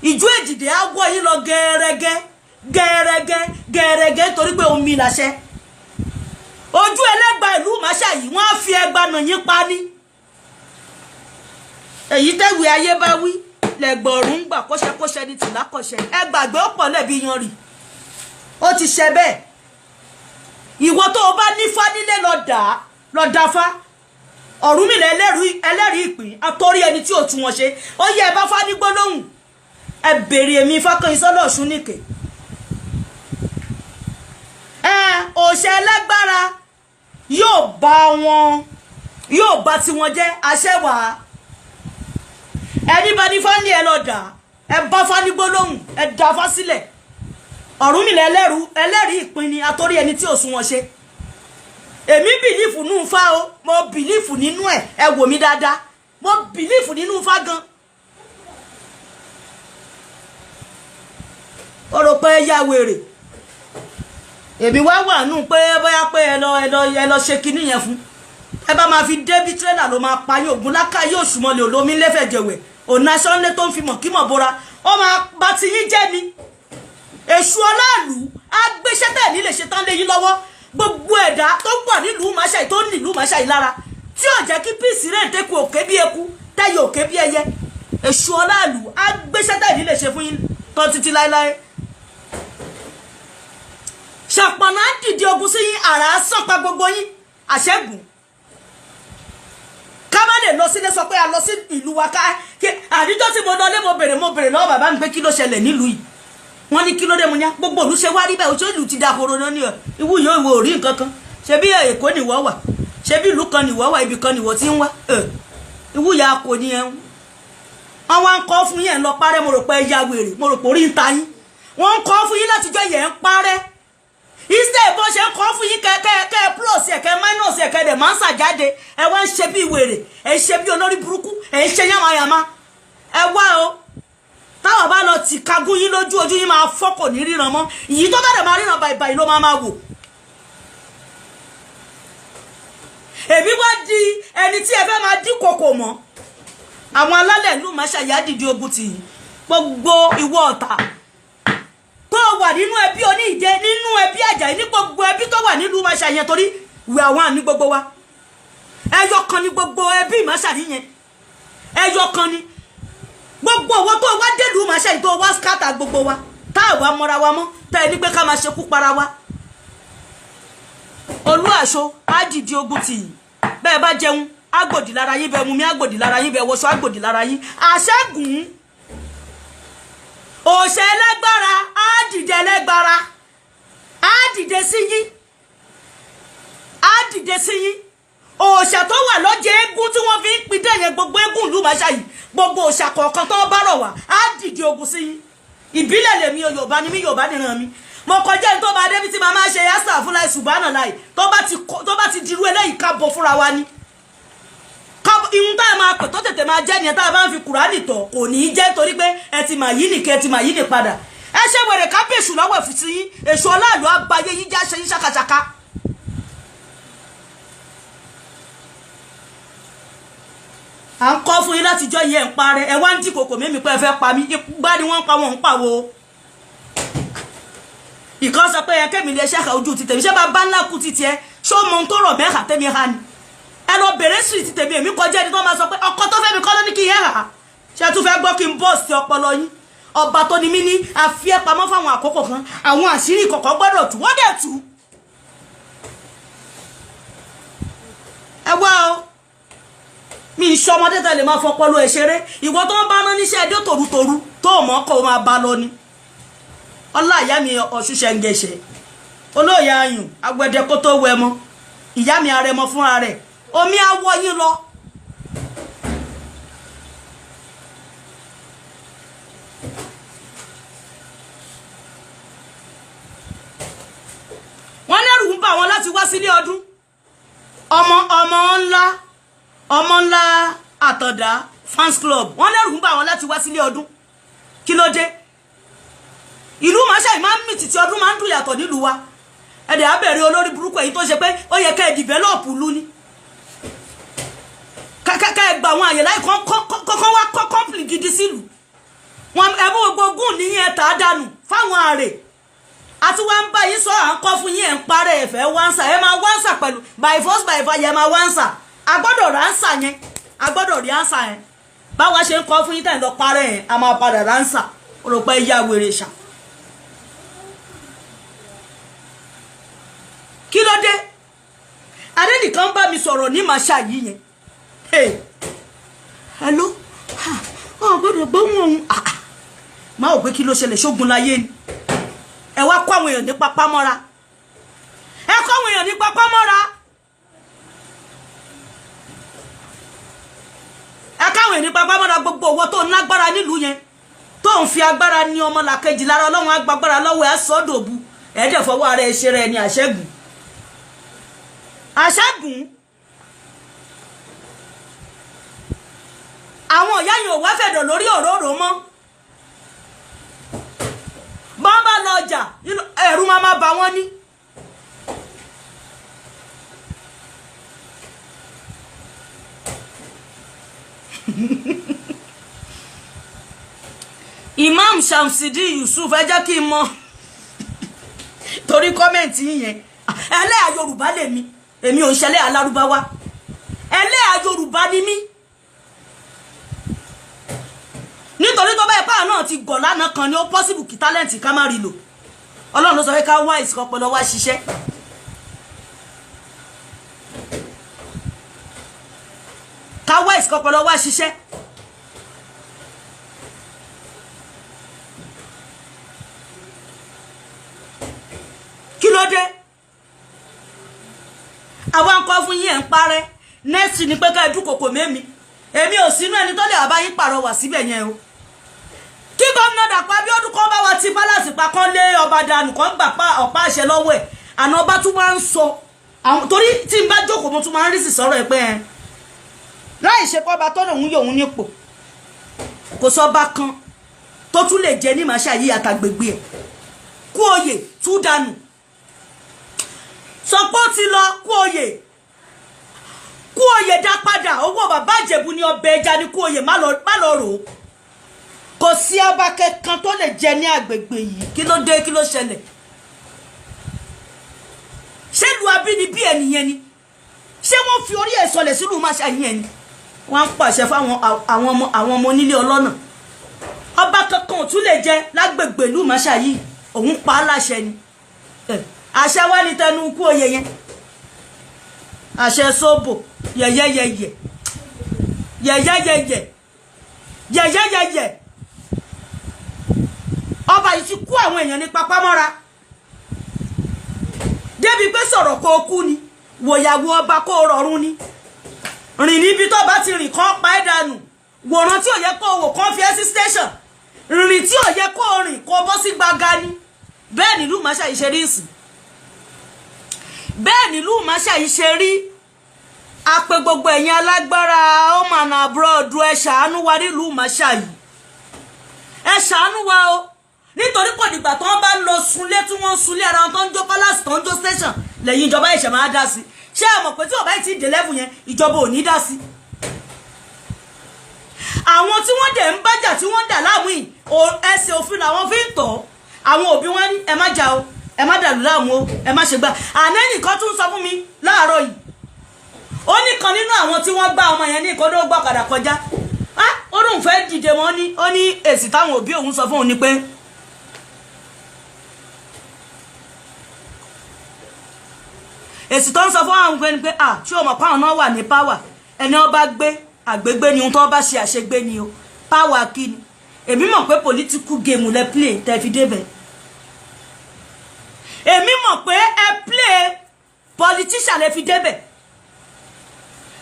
ìjú èjìdè á wọ yín lọ gẹ́rẹ́gẹ́ gẹ́rẹ́gẹ́ gẹ́rẹ́gẹ́, torí pé omi làṣẹ. Ojú ẹlẹ́gba ìlú Máṣá yìí, wọ́n á fi ẹgba nà yín pa ní. Èyí tẹ́wì ayé bá wí lẹ́gbọ̀ọ́rùn gbà, kọ́ṣẹ́kọ́ṣẹ́ ní tìlákọ̀ṣẹ́. Ẹ gbàgbé, ó pọ̀ lẹ́bi yanrì, ó ti ṣe bẹ́ẹ̀. Ìwọ tó o bá nífá nílé, lọ dà á, lọ dáfá. Ọ̀rúnmìlà ẹlẹ́rìí ìpín àtọ́rí ẹni tí ò tún wọn ṣe. Ó yẹ ẹ bá fá ní gbólóhùn, ẹ bèrè èmi Fákànyìnsọ́lá Ọ̀ṣun nìkè. Ẹ òṣè ẹlẹ́gbára yóò bá wọn, yóò bá tiwọn jẹ́. Àṣẹwàá ẹni bá ní fáńlì, ẹ lọ dà, ẹ bá fá ní gbólóhùn, ẹ dá fá sílẹ̀. Ọ̀rúnmìlà ẹlẹ́rìí ìpín ni àtọ́rí ẹni tí ò sún wọn ṣe. Èmi believe nínú Ifá o, mo believe nínú ẹ̀. Ẹ wò mí dáadáa, mo believe nínú Ifá gan. Ó rò pé ẹ ya wèrè. Èmi wá wà nù pé bóyá pé ẹ lọ, ẹ lọ, ẹ lọ ṣe kinní yẹn fún ẹ bá máa fi débi tírélà ló máa pa yín. Ògùn láká yóò sùmọ́lẹ̀ olómi lẹ́fẹ̀jẹ̀wẹ̀ òun aṣọ ńlẹ̀ tó ń fi mọ̀ kí mọ̀ bóra, ó máa bá ti yín jẹ́ ni. Èṣù ọláàlú á gbéṣẹ́ tẹ̀ nílé ṣe tán lé yín lọ́wọ́. Gbogbo ẹ̀dá tó wà nílùú Máṣáì, tó nílùú Máṣáì lára, tí ò jẹ́ kí píìsì rẹ̀ tẹ́kù òkè bí eku, tẹ́yẹ òkè bí ẹyẹ, èṣù ọláàlú á gbéṣẹ́ tẹ̀ nílé ṣe fún yín tán títí láéláé. Ṣàpọ̀nà á dìde ogun sí yín, àrà á sàn pa gbogbo yín. Àṣẹ́gun ká má lè lọ sílé, sọ pé a lọ sí ìlú wa ká àdíjọ́ tí mo lọ lé, mo bèrè lọ́wọ́ bàbá mi pé kí ló ṣẹlẹ̀ nílùú yìí. Wọ́n ní kí ló dé. Mo ní gbogbo òlú ṣe wá rí bẹ́ẹ̀, oṣù ìlú ti da horo náà ní ẹ̀. Ìwú yóò ìwò rí nǹkan kan ṣe bí Èkó nìwọ wà, ṣe bí ìlú kan nìwọ wà, ibì kan nìwọ ti ń wá. Ìwú ya kò ní ẹ̀. Wọ́n wá ń kọ́ fún yẹn lọ parẹ́. Mo rò pé ẹ ya wèrè, mo rò pé orí ń ta yín. Wọ́n ń kọ́ fún yín látijọ́ yẹn ń parẹ́. Instead bó ṣe ń kọ́ fún yín, kẹ kẹ plus ẹ, kẹ minus ẹ, kẹ dẹ̀ máa ń ṣàjáde. Ẹ wá ń ṣe bí wèrè, ẹ ń ṣe bí olórí burúkú, ẹ ń ṣe yàmàyàmá. Ẹ wá o, táwọn bá lọ tì kagún yín lójú, ojú yín máa fọ́, kò ní ríran mọ́. Ìyí tó bá dẹ̀ máa ríran bàìbàì ló máa máa wò. Èmi wá di ẹni tí ẹ fẹ́ máa dín kòkò mọ́. Àwọn alálẹ̀ ìlú Máṣáyà dìde ogun tì yín. Gbogbo ìwọ ọ̀tá tó wà nínú ẹbí oníìjẹ, nínú ẹbí Àjàyí, ní gbogbo ẹbí tó wà nílùú Máṣáyà, torí ìwé àwọn àní gbogbo wa, ẹyọ kan ní gbogbo ẹbí Máṣáyà yẹn, ẹyọ kan ní gbogbo owó tó wá délùú Máṣáyà, tó wá skátà gbogbo wa, tá a wá mọ́ra wa mọ́, tá ẹ ní pé ká máa ṣekú para wa. Olú Àṣọ á dìde ogun tì yín. Bẹ́ẹ̀ bá jẹun, ágbòdì lára yín. Bẹ́ẹ̀ mú mi, ágbòdì lára yín. Bẹ́ẹ̀ wọṣọ, ágbòdì lára yín. Àṣẹ́gun òṣè ẹlẹ́gbára á dìde, ẹlẹ́gbára á dìde sí yín, á dìde sí yín. Òòṣà tó wà lọ́jọ́ eégún tí wọ́n fi ń pidán yẹn, gbogbo eégún ìlú Máṣáyì, gbogbo òòṣà kọ̀ọ̀kan tó bá rọ̀ wá, á dìde ogun sí yín. Ìbílẹ̀ lèmi o, Yorùbá ni mí, Yorùbá nìran mi. Mo kọjá ní tó bá débi tí màá ṣe yásà fúnra ṣùgbọ́n láì tó bá ti dirú eléyìí, ká bọ̀ fúnra wa ni. Ihun tá a máa pè tó tètè máa jẹ́ nìyẹn. Tá a bá ń fi Kùránì tọ̀, kò ní í jẹ́, torí pé ẹ ti mà yí nìkẹ́, ẹ ti mà yí nì padà. Ẹ ṣe wèrè ká bèṣù lọ́wọ́ ẹ̀fù sí yín. Èṣù ọláàlú abayé yín já ṣe yín ṣàkàṣàkà. À ń kọ́ fún yín látijọ́ yìí, ẹ̀ ń parẹ́. Ẹ wá ń dì kòkò mímí pé ẹ fẹ́ pa mí. Gbá ni wọ́n ń pa, wọ́n ń pàwọ́. Ìkan sọ pé ẹ kémi lè ṣẹ́ka ojú ti tèmi. Ṣé bá bá ńlá kú ti tiẹ̀? Ṣé ó mọ ohun tó rọ̀ mẹ́ka tẹ́mi ha ni? Ẹ lọ bèrè sí ti tèmi. Èmi kọjá ẹni tó máa sọ pé ọkọ tó fẹ́ mi kọ́ ló ní kí n yẹ́ hà. Ṣé tún fẹ́ gbọ́ kí n bọ́ sí ọpọlọ yín? Ọba tó ní mí ní àfi ẹ́ pamọ́ fáwọn àkókò kan. Àwọn àṣírí ìkọ̀kọ̀ gbọ́dọ̀ tú, wọ́n dẹ̀ tú. Ẹ wá o, mi ì ṣọmọdé tẹ lè máa fọpọlọ ẹ ṣeré. Ìwọ tó ń bá rán níṣẹ́ ẹdẹ tòrutòru tó mọ̀ kó o máa bá lọ ni. Ọlá ìyá mi ọ̀ṣunṣẹ́ ń gẹ̀ṣẹ̀ olóòyà ayùn agbẹ̀dẹ kó tó wẹ mọ́. Ìyá mi arẹmọ fúnra rẹ̀, omi á wọ yín lọ. Wọ́n lẹ́rù ń bà wọ́n láti wá sílé ọdún. Ọmọ ọmọ ńlá, ọmọ ńlá Àtàndá fans club, wọ́n lẹ́rù ń bà wọ́n láti wá sílé ọdún. Kí ló dé? Ìlú màṣá máa ń mì tìtì, ọdún máa ń dùn yàtọ̀ nílùú wa. Ẹ̀dẹ̀ abẹ̀rẹ̀ olórí burúkú èyí tó ṣe pé ó yẹ ká ẹ develop ìlú ni, ká ẹ gba àwọn àyè láì kọ́kọ́ wá kọ́ company gidi sílùú wọn. Ẹ mú gbogbo ogún níyẹn, ẹ tà á dànù fáwọn àrè. Àti wá ń bá yín sọ, à ń kọ́ fún yín, ẹ̀ ń parẹ́. Ẹ̀fẹ́ wánsà, ẹ máa wánsà pẹ̀lú by force by fire. Ẹ máa wánsà. A gbọ́dọ̀ ránsà yẹn, a gbọ́dọ̀ rí ánsà yẹn. Báwa ṣe ń kọ́ fún yín tẹ̀ ń lọ parẹ́ yẹn, a máa padà ránsà. Ó rò pé yá wèrè ṣá. Kí ló dé? Adẹ́nìkan bá mi sọ̀rọ̀ ní màṣá yìí yẹn. Hey, hello, ọ gbọ́dọ̀ gbóhùn òun. Máa ò pé kí ló ṣẹlẹ̀? Ṣógun láyé ni? Ẹ wá kó àwọn èèyàn ní papá mọ́ra, ẹ kó àwọn èèyàn ní papá mọ́ra, ẹ káwọn èèyàn ní papá mọ́ra. Gbogbo owó tó ń lágbára nílùú yẹn, tó ń fi agbára ní ọmọlàkejì lára, Ọlọ́run agbára lọ́wọ́ ẹ sọ́dọ̀bù. Ẹ dẹ̀ fọwọ́ ara ẹ ṣe rẹ ní àṣẹ́gun, àṣẹ́gun. Àwọn ìyá yẹn ò wá fẹ̀dọ̀ lórí òróró mọ́. Bọ́n bá lọ ọjà, ẹ̀rù máa ma bà wọ́n ní. Imam Shamsidi Yusuf, ẹ jẹ́ kí n mọ̀ torí comment yẹn. Ẹlẹ́yà Yorùbá lèmi, èmi ò ń ṣẹlẹ̀ alárúbáwá. Ẹlẹ́yà Yorùbá ni mí, nítorí tó bá ipá náà ti gọ̀ lánàá kan ni, ó possible kí talent ká má rí lò. Ọlọ́run ló sọ pé ká wá ìsìnkú ọpọlọ wá ṣiṣẹ́. Ká wá ìsìnkú ọpọlọ wá ṣiṣẹ́. Kí ló dé? Àwa ń kọ́ fún yín, ẹ̀ ń parẹ́. Next ni pé ká ẹ dúnkòkò mẹ́mi. Èmi ò sínú ẹni tó lè wá bá yín pàrọwà síbẹ̀ yẹn o. Kí gómìnà Dàpọ̀ Abíọ́dún kan bá wa ti palace pa, kán lé ọba dànù, kán gbà pa ọ̀pá àṣẹ lọ́wọ́ ẹ̀. Àná ọba tún máa ń sọ àwọn, torí tí n bá jókòó, mo tún máa ń rí sì sọ̀rọ̀ ẹ̀ pé ẹ̀ láì ṣe pé ọba tó lòun yòun nípò, kò sọ́ba kan tó tún lè jẹ ní màṣá yìí àtàgbègbè ẹ̀. Kú oyè tú dànù, sọ pé ó ti lọ. Kú oyè, kú oyè dá padà. Owó bàbá Ìjẹ̀bú ní ọbẹ̀ ẹja ní. Kú oyè, má lọ rò ó. Kò sí ọba kankan tó lè jẹ ní àgbègbè yìí. Kí ló dé? Kí ló ṣẹlẹ̀? Ṣé lu abínibí ẹ nìyẹn ni? Ṣé wọ́n fi orí ẹ̀ sọlẹ̀ sílùú máṣá yín ẹ ni? Wọ́n ń pàṣẹ fáwọn àwọn ọmọ onílé ọlọ́nà. Ọba kankan ò tún lè jẹ lágbègbè ìlú máṣá yìí. Òun pa á láṣẹ ni. Àṣẹ wá ní tẹnu kú oyè yẹn, àṣẹ sóbò. Yẹyẹyẹyẹ yẹyẹyẹyẹ yẹyẹyẹyẹ. Ọba yìí ti kú àwọn èèyàn ní papá mọ́ra débi pé sọ̀rọ̀ kó o kú ni, wòyàwó ọba kó o rọrùn ni, rìn níbi tó bá ti rìn kán pa ẹ́ dànù, wòran tí ò yẹ kó o wò kán fi ẹ́ sí station, rìn tí ò yẹ kó o rìn kó o bọ́ sí gbaga ni. Bẹ́ẹ̀ nílùú máṣá yìí ṣe rí ìsìn, bẹ́ẹ̀ nílùú máṣá yìí ṣe rí. A pe gbogbo ẹ̀yin alágbára home and abroad, ẹ ṣàánú wa nílùú Ìmáṣà yìí, ẹ ṣàánú wa o, nítorí kò dìgbà tó ń bá lọ sunlé, tí wọ́n ń sunlé ara wọn, tó ń jó palace, tó ń jó station, lẹ́yìn ìjọba ìṣẹ̀ máa dá sí. Ṣé ẹ mọ̀ pé tí ọba yìí ti dé level yẹn, ìjọba ò ní dá sí? Àwọn tí wọ́n dẹ̀ ń bájà, tí wọ́n ń dà láàmú yìí, ẹsẹ̀ òfin làwọn fi ń tọ̀. Àwọn òbí wọn ní ẹ má jà o, ẹ má dàlú láàmú o, ẹ má ṣe gbà. Àná ẹnìkan tún sọ fún mi láàárọ̀ yìí, ó ní kan nínú àwọn tí wọ́n gbá ọmọ yẹn ní ìkọ́dọ̀ gbọ́kadà kọjá, ó lóun fẹ́ dìde wọn ní. Ó ní èsì táwọn òbí òun sọ fún òun ni pé èsì tó ń sọ fún àwọn pé ni pé, ah, ṣé o mọ̀ pé àwọn náà wà ní power? Ẹni wọ́n bá gbé àgbégbé ni, ohun tó bá ṣe àṣegbé ni o. Power kí ni? Èmi mọ̀ pé political game lẹ play tẹ́ fi débẹ̀. Èmi mọ̀ pé ẹ play politician lẹ fi débẹ̀.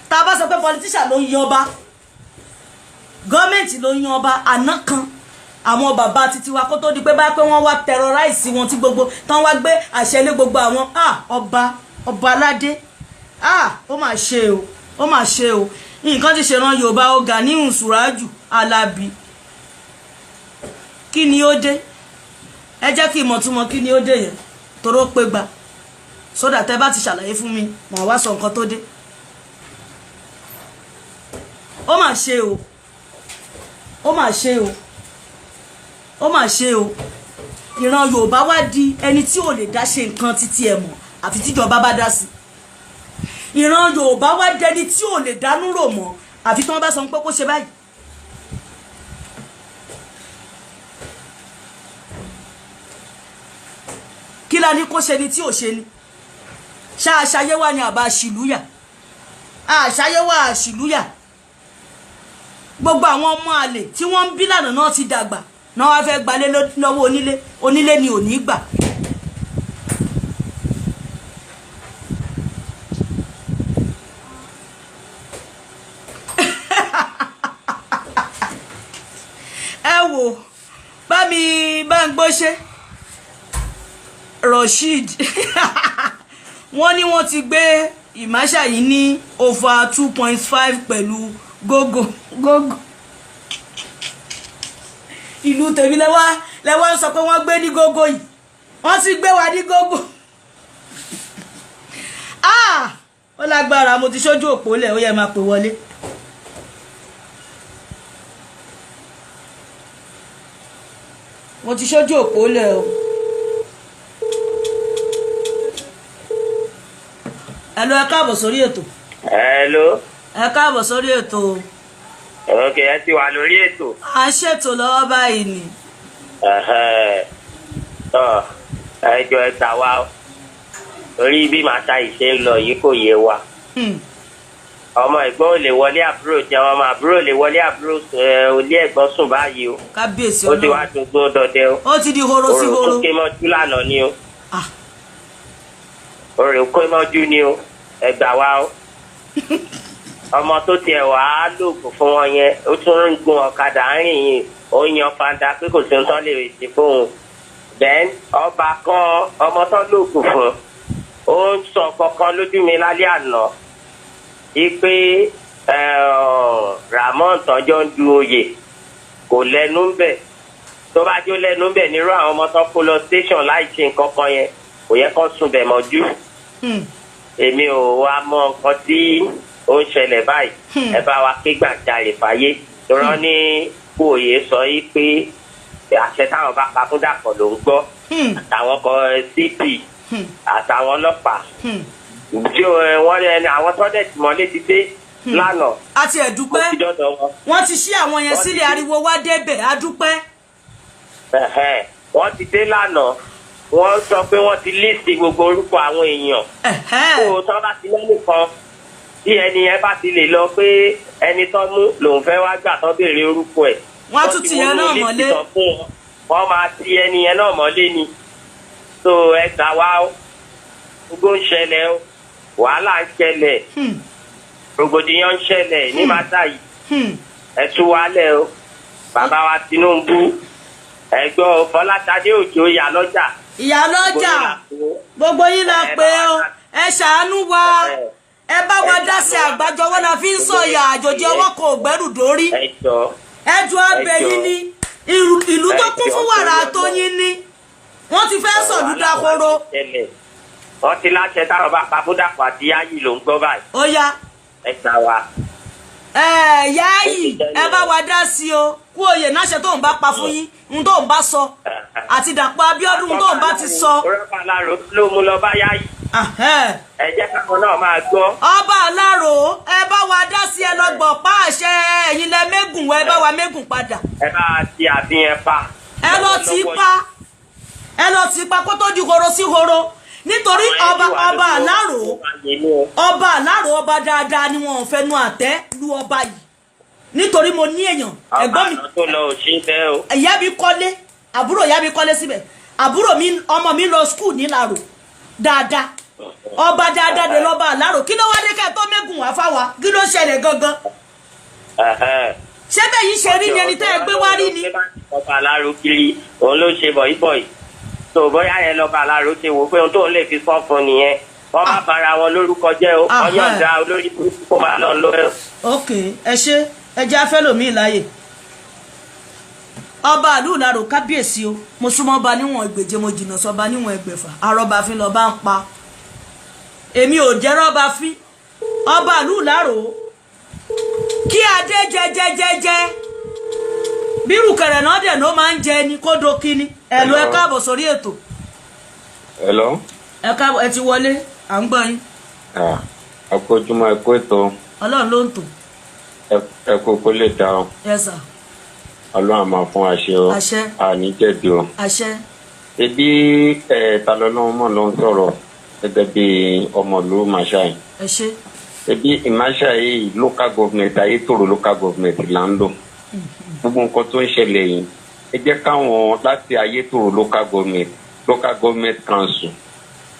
Tá a bá sọ pé politician ló ń yan ọba, gọ́ọ̀mẹ̀ntì ló ń yan ọba. Àná kan, àwọn bàbá títí wa, kó tó di pé bá pé wọ́n wá terrorize wọn, tí gbogbo tán wá gbé àṣẹ lé gbogbo àwọn ọba, ọba aládé, ó mà ṣe o, ó mà ṣe o. Nǹkan ti ṣèràn Yorùbá o. Ganiu Suraju Alábí, kí ni ó dé? Ẹ jẹ́ kí n mọ̀ túmọ̀ kí ni ó dé yẹn, toró pé gba sódà. Tẹ́ bá ti ṣàlàyé fún mi, màá wá sọ nǹkan tó dé. Ó mà ṣe o, ó mà ṣe o, ó mà ṣe o. Ìran Yorùbá wá di ẹni tí ò lè dá ṣe nǹkan títí ẹ̀ mọ̀, àfi tíjọba bá dá sí. Ìran Yorùbá wá dẹni tí ò lè dánú rò mọ́, àfi tí wọ́n bá sọ pé kó ṣe báyìí. Kí la ní kó ṣe ni tí ò ṣe ni? Ṣáàṣayé wà ní àbá àṣìlúyà, àṣayé wà àṣìlúyà. Gbogbo àwọn ọmọ àlè tí wọ́n ń bí lànà náà ti dàgbà náà, wá fẹ́ gbalé lọ́wọ́ onílé. Onílé ni ò ní gbà. Ẹ wò, bá mi bá ń gbóṣe Rasheed, wọ́n ní wọ́n ti gbé Ìmáṣà yìí ní over 2.5 pẹ̀lú gógó gógó. Ìlú tèmi lẹ́wọ́ lẹ́wọ́ ń sọ pé wọ́n gbé ní gógó yìí, wọ́n ti gbé wa ní gógó. Ah, ó lágbára. Mo ti ṣojú òpó lẹ̀, ó yẹ máa pè wọlé. Mo ti ṣojú òpó lẹ̀ o. Hello, ẹ káàbọ̀ sórí ètò. Hello. Ẹ káàbọ̀ sórí ètò. Ok, ẹ ti wà lórí ètò. À ń ṣètò lọ́wọ́ báyìí ni. Tọ́ ẹ jọ, ẹ gbà wá o. Torí bí màá ta ìṣe ń lọ yìí, kò yé wa. Ọmọ ẹ̀gbọ́n ò lè wọlé àbúrò jẹun, ọmọ àbúrò lè wọlé àbúrò olé ẹ̀gbọ́n sùn báyìí o. Kábíyèsí. Ó ti wá Ọlọ́run. dogbó dọdẹ o. Ó ti di horo sí Orò horo. tó ké mọ́jú lánàá ni o. Ah. Orò ké mọ́jú ni o, ẹ gbà wá o. Ọmọ tó tiẹ̀ wá lóògùn fún wọn yẹn, ó tún ń gun ọ̀kadà rìn yìí, ó ń yan fanda pé kò sí ohun tó lè ṣe fóun. Then ọba kan, ọmọ tó lóògùn fún, ó ń sọ kankan lójú mi lálẹ́ àná ipe Ramon tọjọ́ ń du oyè kò lẹ́nu ń bẹ̀. Tó bá jó lẹ́nu ń bẹ̀, nírú àwọn ọmọ tó kó lọ station láì ṣe nǹkan kan yẹn, kò yẹ kó sùn bẹ̀ mọ́jú. Èmi ò wá mọ nǹkan tí ó ń ṣẹlẹ̀ báyìí. Ẹ bá wa ké gbàjarè fàyè tọ́rọ́ ní kòòyè sọ yìí pé àṣẹ táwọn bá pa fún Dàpọ̀ ló ń gbọ́, àtàwọn kan CP, àtàwọn ọlọ́pàá tí wọ́n ní àwọn tọ́dẹ̀ tí mọ́lé ti dé lánàá. A ti ẹ̀ Ó dúpẹ́. ti dọ́dọ̀ wọn. Wọ́n ti ṣí àwọn yẹn Wọ́n ti sílẹ̀. dé. Ariwo wá débẹ̀, a dúpẹ́. Ẹ̀hẹ́n, wọ́n ti dé lánàá, wọ́n sọ pé wọ́n ti list gbogbo orúkọ àwọn èèyàn. Kó o tọ́ bá ti lẹ́nu kan tí ẹni yẹn bá ti lè lọ pé ẹni tó mú lòun fẹ́ wá gbà, tán béèrè orúkọ ẹ̀. Wọ́n á tún ti tì yẹn wọnú náà list mọ́lé. tán fún wọn. Wọ́n máa ti ẹni yẹn náà mọ́lé ni. So ẹ gbà wá o, gbogbo ń ṣẹlẹ̀ o, wàhálà ń ṣẹlẹ̀, rògbòdìyàn ń ṣẹlẹ̀ ní mátà yìí. Ẹ tú wálẹ̀ o, bàbá wa Tinubu, ẹ̀gbọ́n Fọláṣadé Òjó, ìyá lọ́jà. Ìyá lọ́jà, gbogbo yín la pé o, ẹ ṣàánú wa. Ẹ bá wa dá sí. Àgbájọwọ́ la fi ń sọ̀yà, àjòjì ọwọ́ kan ò gbẹ́rù dórí. Ẹ jọ. Ẹjọ́ abẹ́yìn ni ìlú tó kún fún wàrà àtọyìn ni wọ́n ti fẹ́ sọ̀lú dahoro. Wọ́n ti láṣẹ táwọn bá pa fún Dàpọ̀ àti Yáyì ló ń gbọ́ báyìí. Ó yá. Ẹ gbà wá. Ẹ Yáyì, ẹ bá wa dá sí o. Kú oyè náṣẹ tóun bá pa fún yín, ń tóun bá sọ àti Dàpọ̀ Abíọ́dún tóun bá ti sọ. Ọba Aláró ló mú lọ bá Yáyì. Ẹ jẹ́ káwọn náà máa gbọ́. Ọba Aláró, ẹ bá wa dá sí. Ẹ lọ gbọ̀ pa àṣẹ. Ẹ̀yin lẹ mẹ́gùn, ẹ bá wa mẹ́gùn padà. Ẹ bá ti àfihàn pa. Ẹ lọ tì í pa, ẹ lọ tì í pa kó tó di horo sí horo, nítorí ọba Aláró, ọba Aláró, ọba dáadáa ni. Wọn ò fẹnu àtẹ́ lu ọba yìí, nítorí mo ní èèyàn, ẹ̀gbọ́n mi. Ọba tó lọ ò ṣe bẹ́ẹ̀ o. Ìyá mi kọ́lé, àbúrò ìyá mi kọ́lé síbẹ̀, àbúrò mi, ọmọ mi lọ school nílàró dáadáa. Ọba dáadáa dé lọ́ba Àlárò. Kí ló wá dé kẹ́ tó mẹ́gùn wá fáwa? Kí ló ṣẹlẹ̀ gangan? Ṣé bẹ́ẹ̀ yìí ṣe rí ni ẹni tẹ́ ẹ gbé wá rí ni? Ọba Aláró kiri òun ló ṣe bọ̀yìbọ̀yì tó bóyá yẹn lọ́ba Aláró ṣe wò pé ohun tóun lè fi sọ́ fún nìyẹn. Wọ́n má bara wọn lórúkọ jẹ́ o. Wọ́n yọ̀ǹda olórí burúkú kó máa lọ lọ. Ok, ẹ ṣe, ẹ jẹ́ afẹ́lòmíì láàyè. Ọba àlú Ìlarò, kábíyèsí o. Mo súnmọ́ ọba níwọ̀n ẹgbẹ̀je, mo jìnnà sọba níwọ̀n ẹgbẹ̀fà. Arọ́ba fín lọ́ba ń pa, èmi ò jẹ́ rọ́ba fín. Ọba àlú Ìlarò, kí adé jẹjẹjẹjẹ bírù kẹrẹ náà dẹ̀ ló máa ń jẹ ni kó do kíni. Ẹ lọ, ẹ káàbọ̀ sórí ètò. Hello. Ẹ káàbọ̀, ẹ ti wọlé, à ń gbọ́ yín. Ẹ kú ojúmọ́, ẹ kú ètò. Ọlọ́run ló ń tò. Ẹ kú kó lè dá o. Yes sir. Ọlọ́run á máa fún wa ṣe o. Àṣẹ. Àní jẹ̀bi o. Àṣẹ. Ebi ẹ ta lọ́lọ́run mọ̀ ló ń sọ̀rọ̀ gẹ́gẹ́ bí ọmọ ìlú Ìmáṣá yìí. Ẹ ṣe. Ebi Ìmáṣá yìí, local government Ayétòrò local government là ń lò. Gbogbo nǹkan tó ń ṣẹlẹ̀ yìí, ẹ jẹ́ káwọn láti Ayétòrò local government, local government council,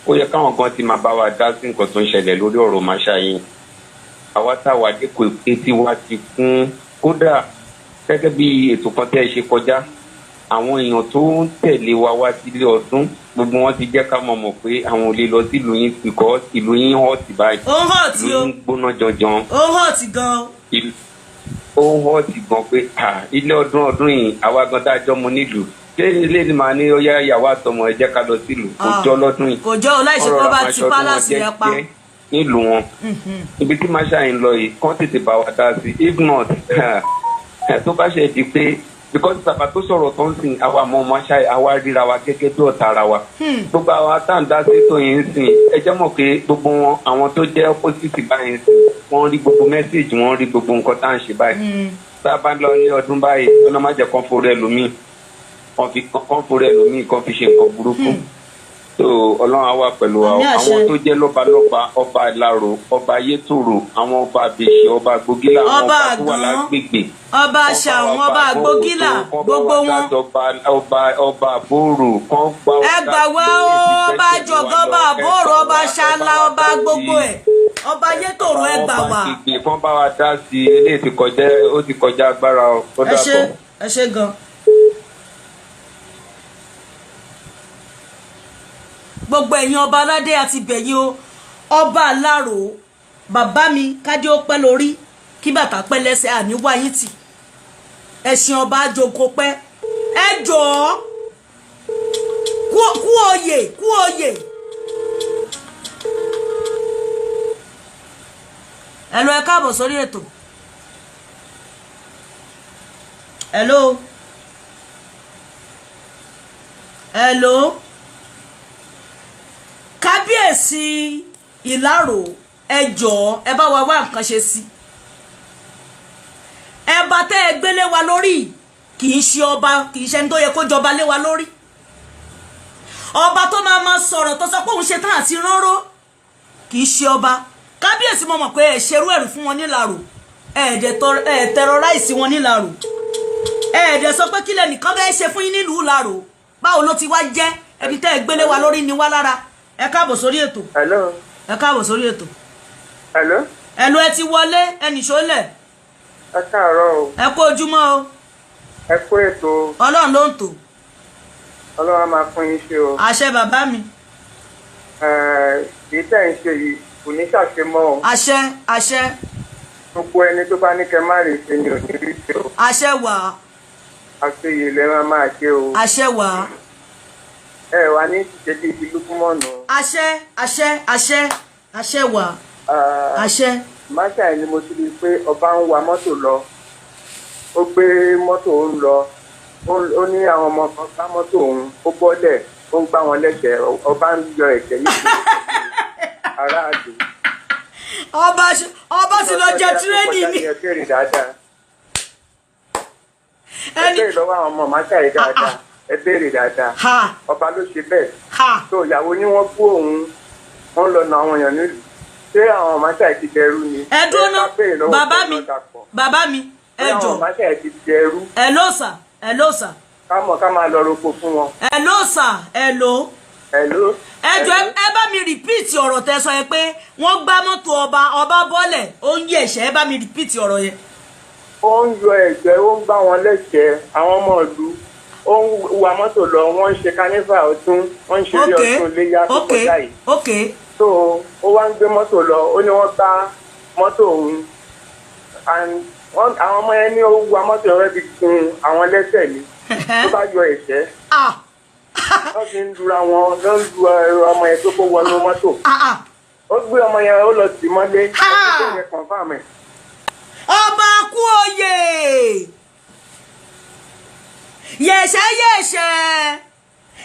ó yẹ káwọn gan ti máa bá wa dá sí nǹkan tó ń ṣẹlẹ̀ lórí ọ̀rọ̀ Ìmáṣá yìí. Àwa táwa dẹ́kun, etí wa ti kún. Kódà gẹ́gẹ́ bí ètò kan tẹ́ ẹ ṣe kọjá, àwọn èèyàn tó ń tẹ̀lé wa wá sílé ọdún, gbogbo wọn ti jẹ́ ká mọ̀ mọ̀ pé àwọn ò lè lọ sílùú yín because ìlú yín hot báyìí. Ó ń hot. Ìlú O. yín gbóná janjan. Ó ń hot gan. Ó ń hot gan pé ilé ọdún ọdún yìí, àwa gan tá a jọ mu nílùú, ṣé ilé ni màá ní ó yá, ìyàwó àtọmọ, ẹ jẹ́ ká lọ sílùú? Kò jọ lọ́dún yìí. Kò jọ ọ láìsí Wọ́n kó rọra bá máa ti ṣọdún wọn palace yẹn pa. jẹ́jẹ́ nílùú wọn. Ibi tí Masha ń lọ yìí, kán tètè bá wa dá sí. If not, tó bá ṣe di pé, because bàbá tó sọ̀rọ̀ tó ń sìn, àwa mọ Masha, àwa ríra wa gẹ́gẹ́ bí ọ̀tá ara wa. Gbogbo àwa tá à ń dá sí tó yìí ń sìn, ẹ jẹ́ mọ̀ pé gbogbo wọn, àwọn tó jẹ́ opposite báyìí ń sìn, wọ́n rí gbogbo message, wọ́n rí gbogbo nǹkan tá à ń ṣe báyìí. Tá a bá lọ ní ọdún báyìí, ọlọ́ má jẹ́ kán forí ẹlòmíì, kán fi kán forí ẹlòmíì, kán fi ṣe nǹkan burúkú. So Ọlọ́run á wà pẹ̀lú wa o. Àmín, àṣẹ. Àwọn tó jẹ́ lọ́balọ́ba, ọba Ìlarò, ọba Ayétòrò, àwọn ọba Àbèṣe, ọba Gbógílà, àwọn Ọba ọba tó wà Àgàn, lágbègbè, ọba Ṣàwọn, ọba Àgbógílà, gbogbo wọn. Ọba Àbórò kán gbá. Ẹ gbà wá o. Ọba Jọ̀gọ́, ọba Àbórò, ọba Ṣàlà, ọba gbogbo ẹ̀, ọba Ayétòrò, ẹ gbà wá. Ọba kán bá wa dá sí i. Eléyìí ti kọjá, ó ti kọjá agbára o. Ó Ẹ ṣe. dàbọ̀. Ẹ ṣe gan. Gbogbo ẹ̀yin ọba aládé àti bẹ̀yìn o. Ọba Aláró, bàbá mi, kádé ó pẹ́ lórí, kí bàtà pẹ́ lẹ́sẹ̀, àní wáyé tì. Ẹ̀sìn ọba àjòkó pẹ́. Ẹ jọ̀ọ́, kú oyè, kú oyè. Ẹ lọ, ẹ káàbọ̀ sórí ètò. Hello, hello. Kábíyèsí Ìlárò, ẹ jọ̀ọ́, ẹ bá wa wá nǹkan ṣe sí ẹ bá tẹ́ ẹ gbélé wa lórí. Kì í ṣe ọba, kì í ṣe ẹni tó yẹ kó jọba lé wa lórí. Ọba tó máa ma sọ̀rọ̀ tó sọ pé òun ṣe tán àti ránró, kì í ṣe ọba. Kábíyèsí, mo mọ̀ pé ẹ ṣerú ẹ̀rù fún wọn nílàrò, ẹ dẹ̀ ẹ terrorize wọn nílàrò, ẹ dẹ̀ sọ pé kílẹ̀ nìkan bẹ́ẹ̀ ṣe fún yín nílùú Ìlárò. Báwo ló ti wá jẹ́ ẹbí tẹ́ ẹ gbélé wa lórí ni wá lára? Ẹ káàbọ̀ sórí ètò. Hello. Ẹ káàbọ̀ sórí ètò. Hello. Ẹ̀lú, ẹ ti wọlé, ẹ nìṣó lẹ̀. Ẹ káàárọ̀ o. Ẹ kú ojúmọ́ o. Ẹ kú ètò. Ọlọ́run ló ń tò. Ọlọ́run á máa fún yín ṣe o. Àṣẹ, bàbá mi. Èyí tẹ̀ ń ṣe yìí Kò ní ṣàṣemọ́ o. Àṣẹ, àṣẹ. Gbogbo ẹni tó bá ní kẹ má rí ṣe ni ò ní rí ṣe o. Àṣẹ wà. Àṣeyè lẹ máa máa ṣe o. Àṣẹ wà. Ẹ wà ní ṣiṣẹ́ bíi ti Lukumọ̀nù. Àṣẹ, àṣẹ, àṣẹ, àṣẹ wà. Àṣẹ. Máṣá yìí ni mo ti rí i pé ọba ń wa mọ́tò lọ, ó gbé mọ́tò, ó ń lọ, ó ní àwọn ọmọ kan gbá mọ́tò òun, ó bọ́lẹ̀, ó ń gbá wọn lẹ́sẹ̀. Ọba ń yọ ẹ̀jẹ̀ yìí aráàlú. Ọba ti lọ jẹ training ni. Ẹ béèrè dáadáa, ẹ ẹni béèrè lọ́wọ́ àwọn ọmọ máṣá yìí dáadáa, ẹ béèrè dáadáa. Ha. Ọba ló ṣe bẹ́ẹ̀. Ha. Tó ìyàwó ní wọ́n bú òun, wọ́n lọ na àwọn èèyàn nílùú. Ṣé àwọn máṣá yìí ti dẹrú ni? Ẹ dúró ná. Ẹ bá béèrè lọ́wọ́ Bàbá Fẹ́mi mi. Ọ̀dàpọ̀. Bàbá mi, ẹ Ṣé jọ. àwọn máṣá yìí ti dẹrú? Hello sir, hello sir. Ká mọ̀ ká máa lọ roko fún wọn. Hello sir, hello. Hello. Ẹ jọ, ẹ bá mi repeat ọ̀rọ̀ tẹ́ sọ yẹn, pé wọ́n gbá mọ́tò ọba, ọba bọ́lẹ̀, ó ń yí ẹ̀ṣẹ̀. Ẹ bá mi repeat ọ̀rọ̀ yẹn. Ó ń yọ ẹ̀jẹ̀, ó ń gbá wọn lẹ́sẹ̀. Àwọn ọmọ ìlú, ó ń wa mọ́tò lọ, wọ́n ń ṣe carnival ọdún, wọ́n ń ṣeré ọdún iléyá tó kọjá yìí. So ó wá ń gbé mọ́tò lọ, ó ní wọ́n gbá mọ́tò òun and àwọn ọmọ yẹn ní ó wa mọ́tò yẹn fi gun àwọn lẹ́sẹ̀ ni, tó bá yọ ẹ̀ṣẹ́. Ah. Wọ́n fi ń lura wọn, ló ń lu ọmọ yẹn tó kó wọnú mọ́tò. Ah ah. Ó gbé ọmọ yẹn, ó lọ tì mọ́lé. Ah! Ó yẹ confirm ẹ̀. Ọba kú oyè, yẹ̀ṣẹ̀ yẹ̀ṣẹ̀,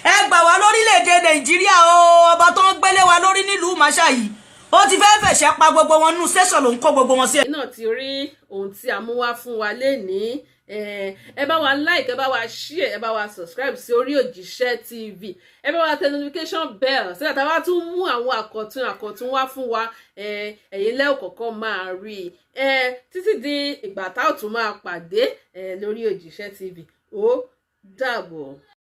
ẹ gbà wá lórílẹ̀‐èdè Nàìjíríà o. Ọba tó ń gbélé wa lórí nílùú Máṣá yìí, ó ti fẹ́ẹ́ fẹ̀ṣẹ̀ pa gbogbo wọn nínú station, ló ń kó gbogbo wọn sí. Ẹ̀yin náà ti rí ohun tí a mú wá fún wa lénìí. Ẹ bá wa like, ẹ bá wa share, ẹ bá wa subscribe sí Orí Òjíṣẹ́ TV, ẹ bá wa tẹ notification bell sígbà tá a bá tún mú àwọn àkọ̀tun àkọ̀tun wá fún wa, ẹ̀yin lẹ́ẹ̀ kọ̀ọ̀kan máa rí i. Títí di ìgbà tá ò tún máa pàdé lórí Òjíṣẹ́ TV, ó dàbọ̀.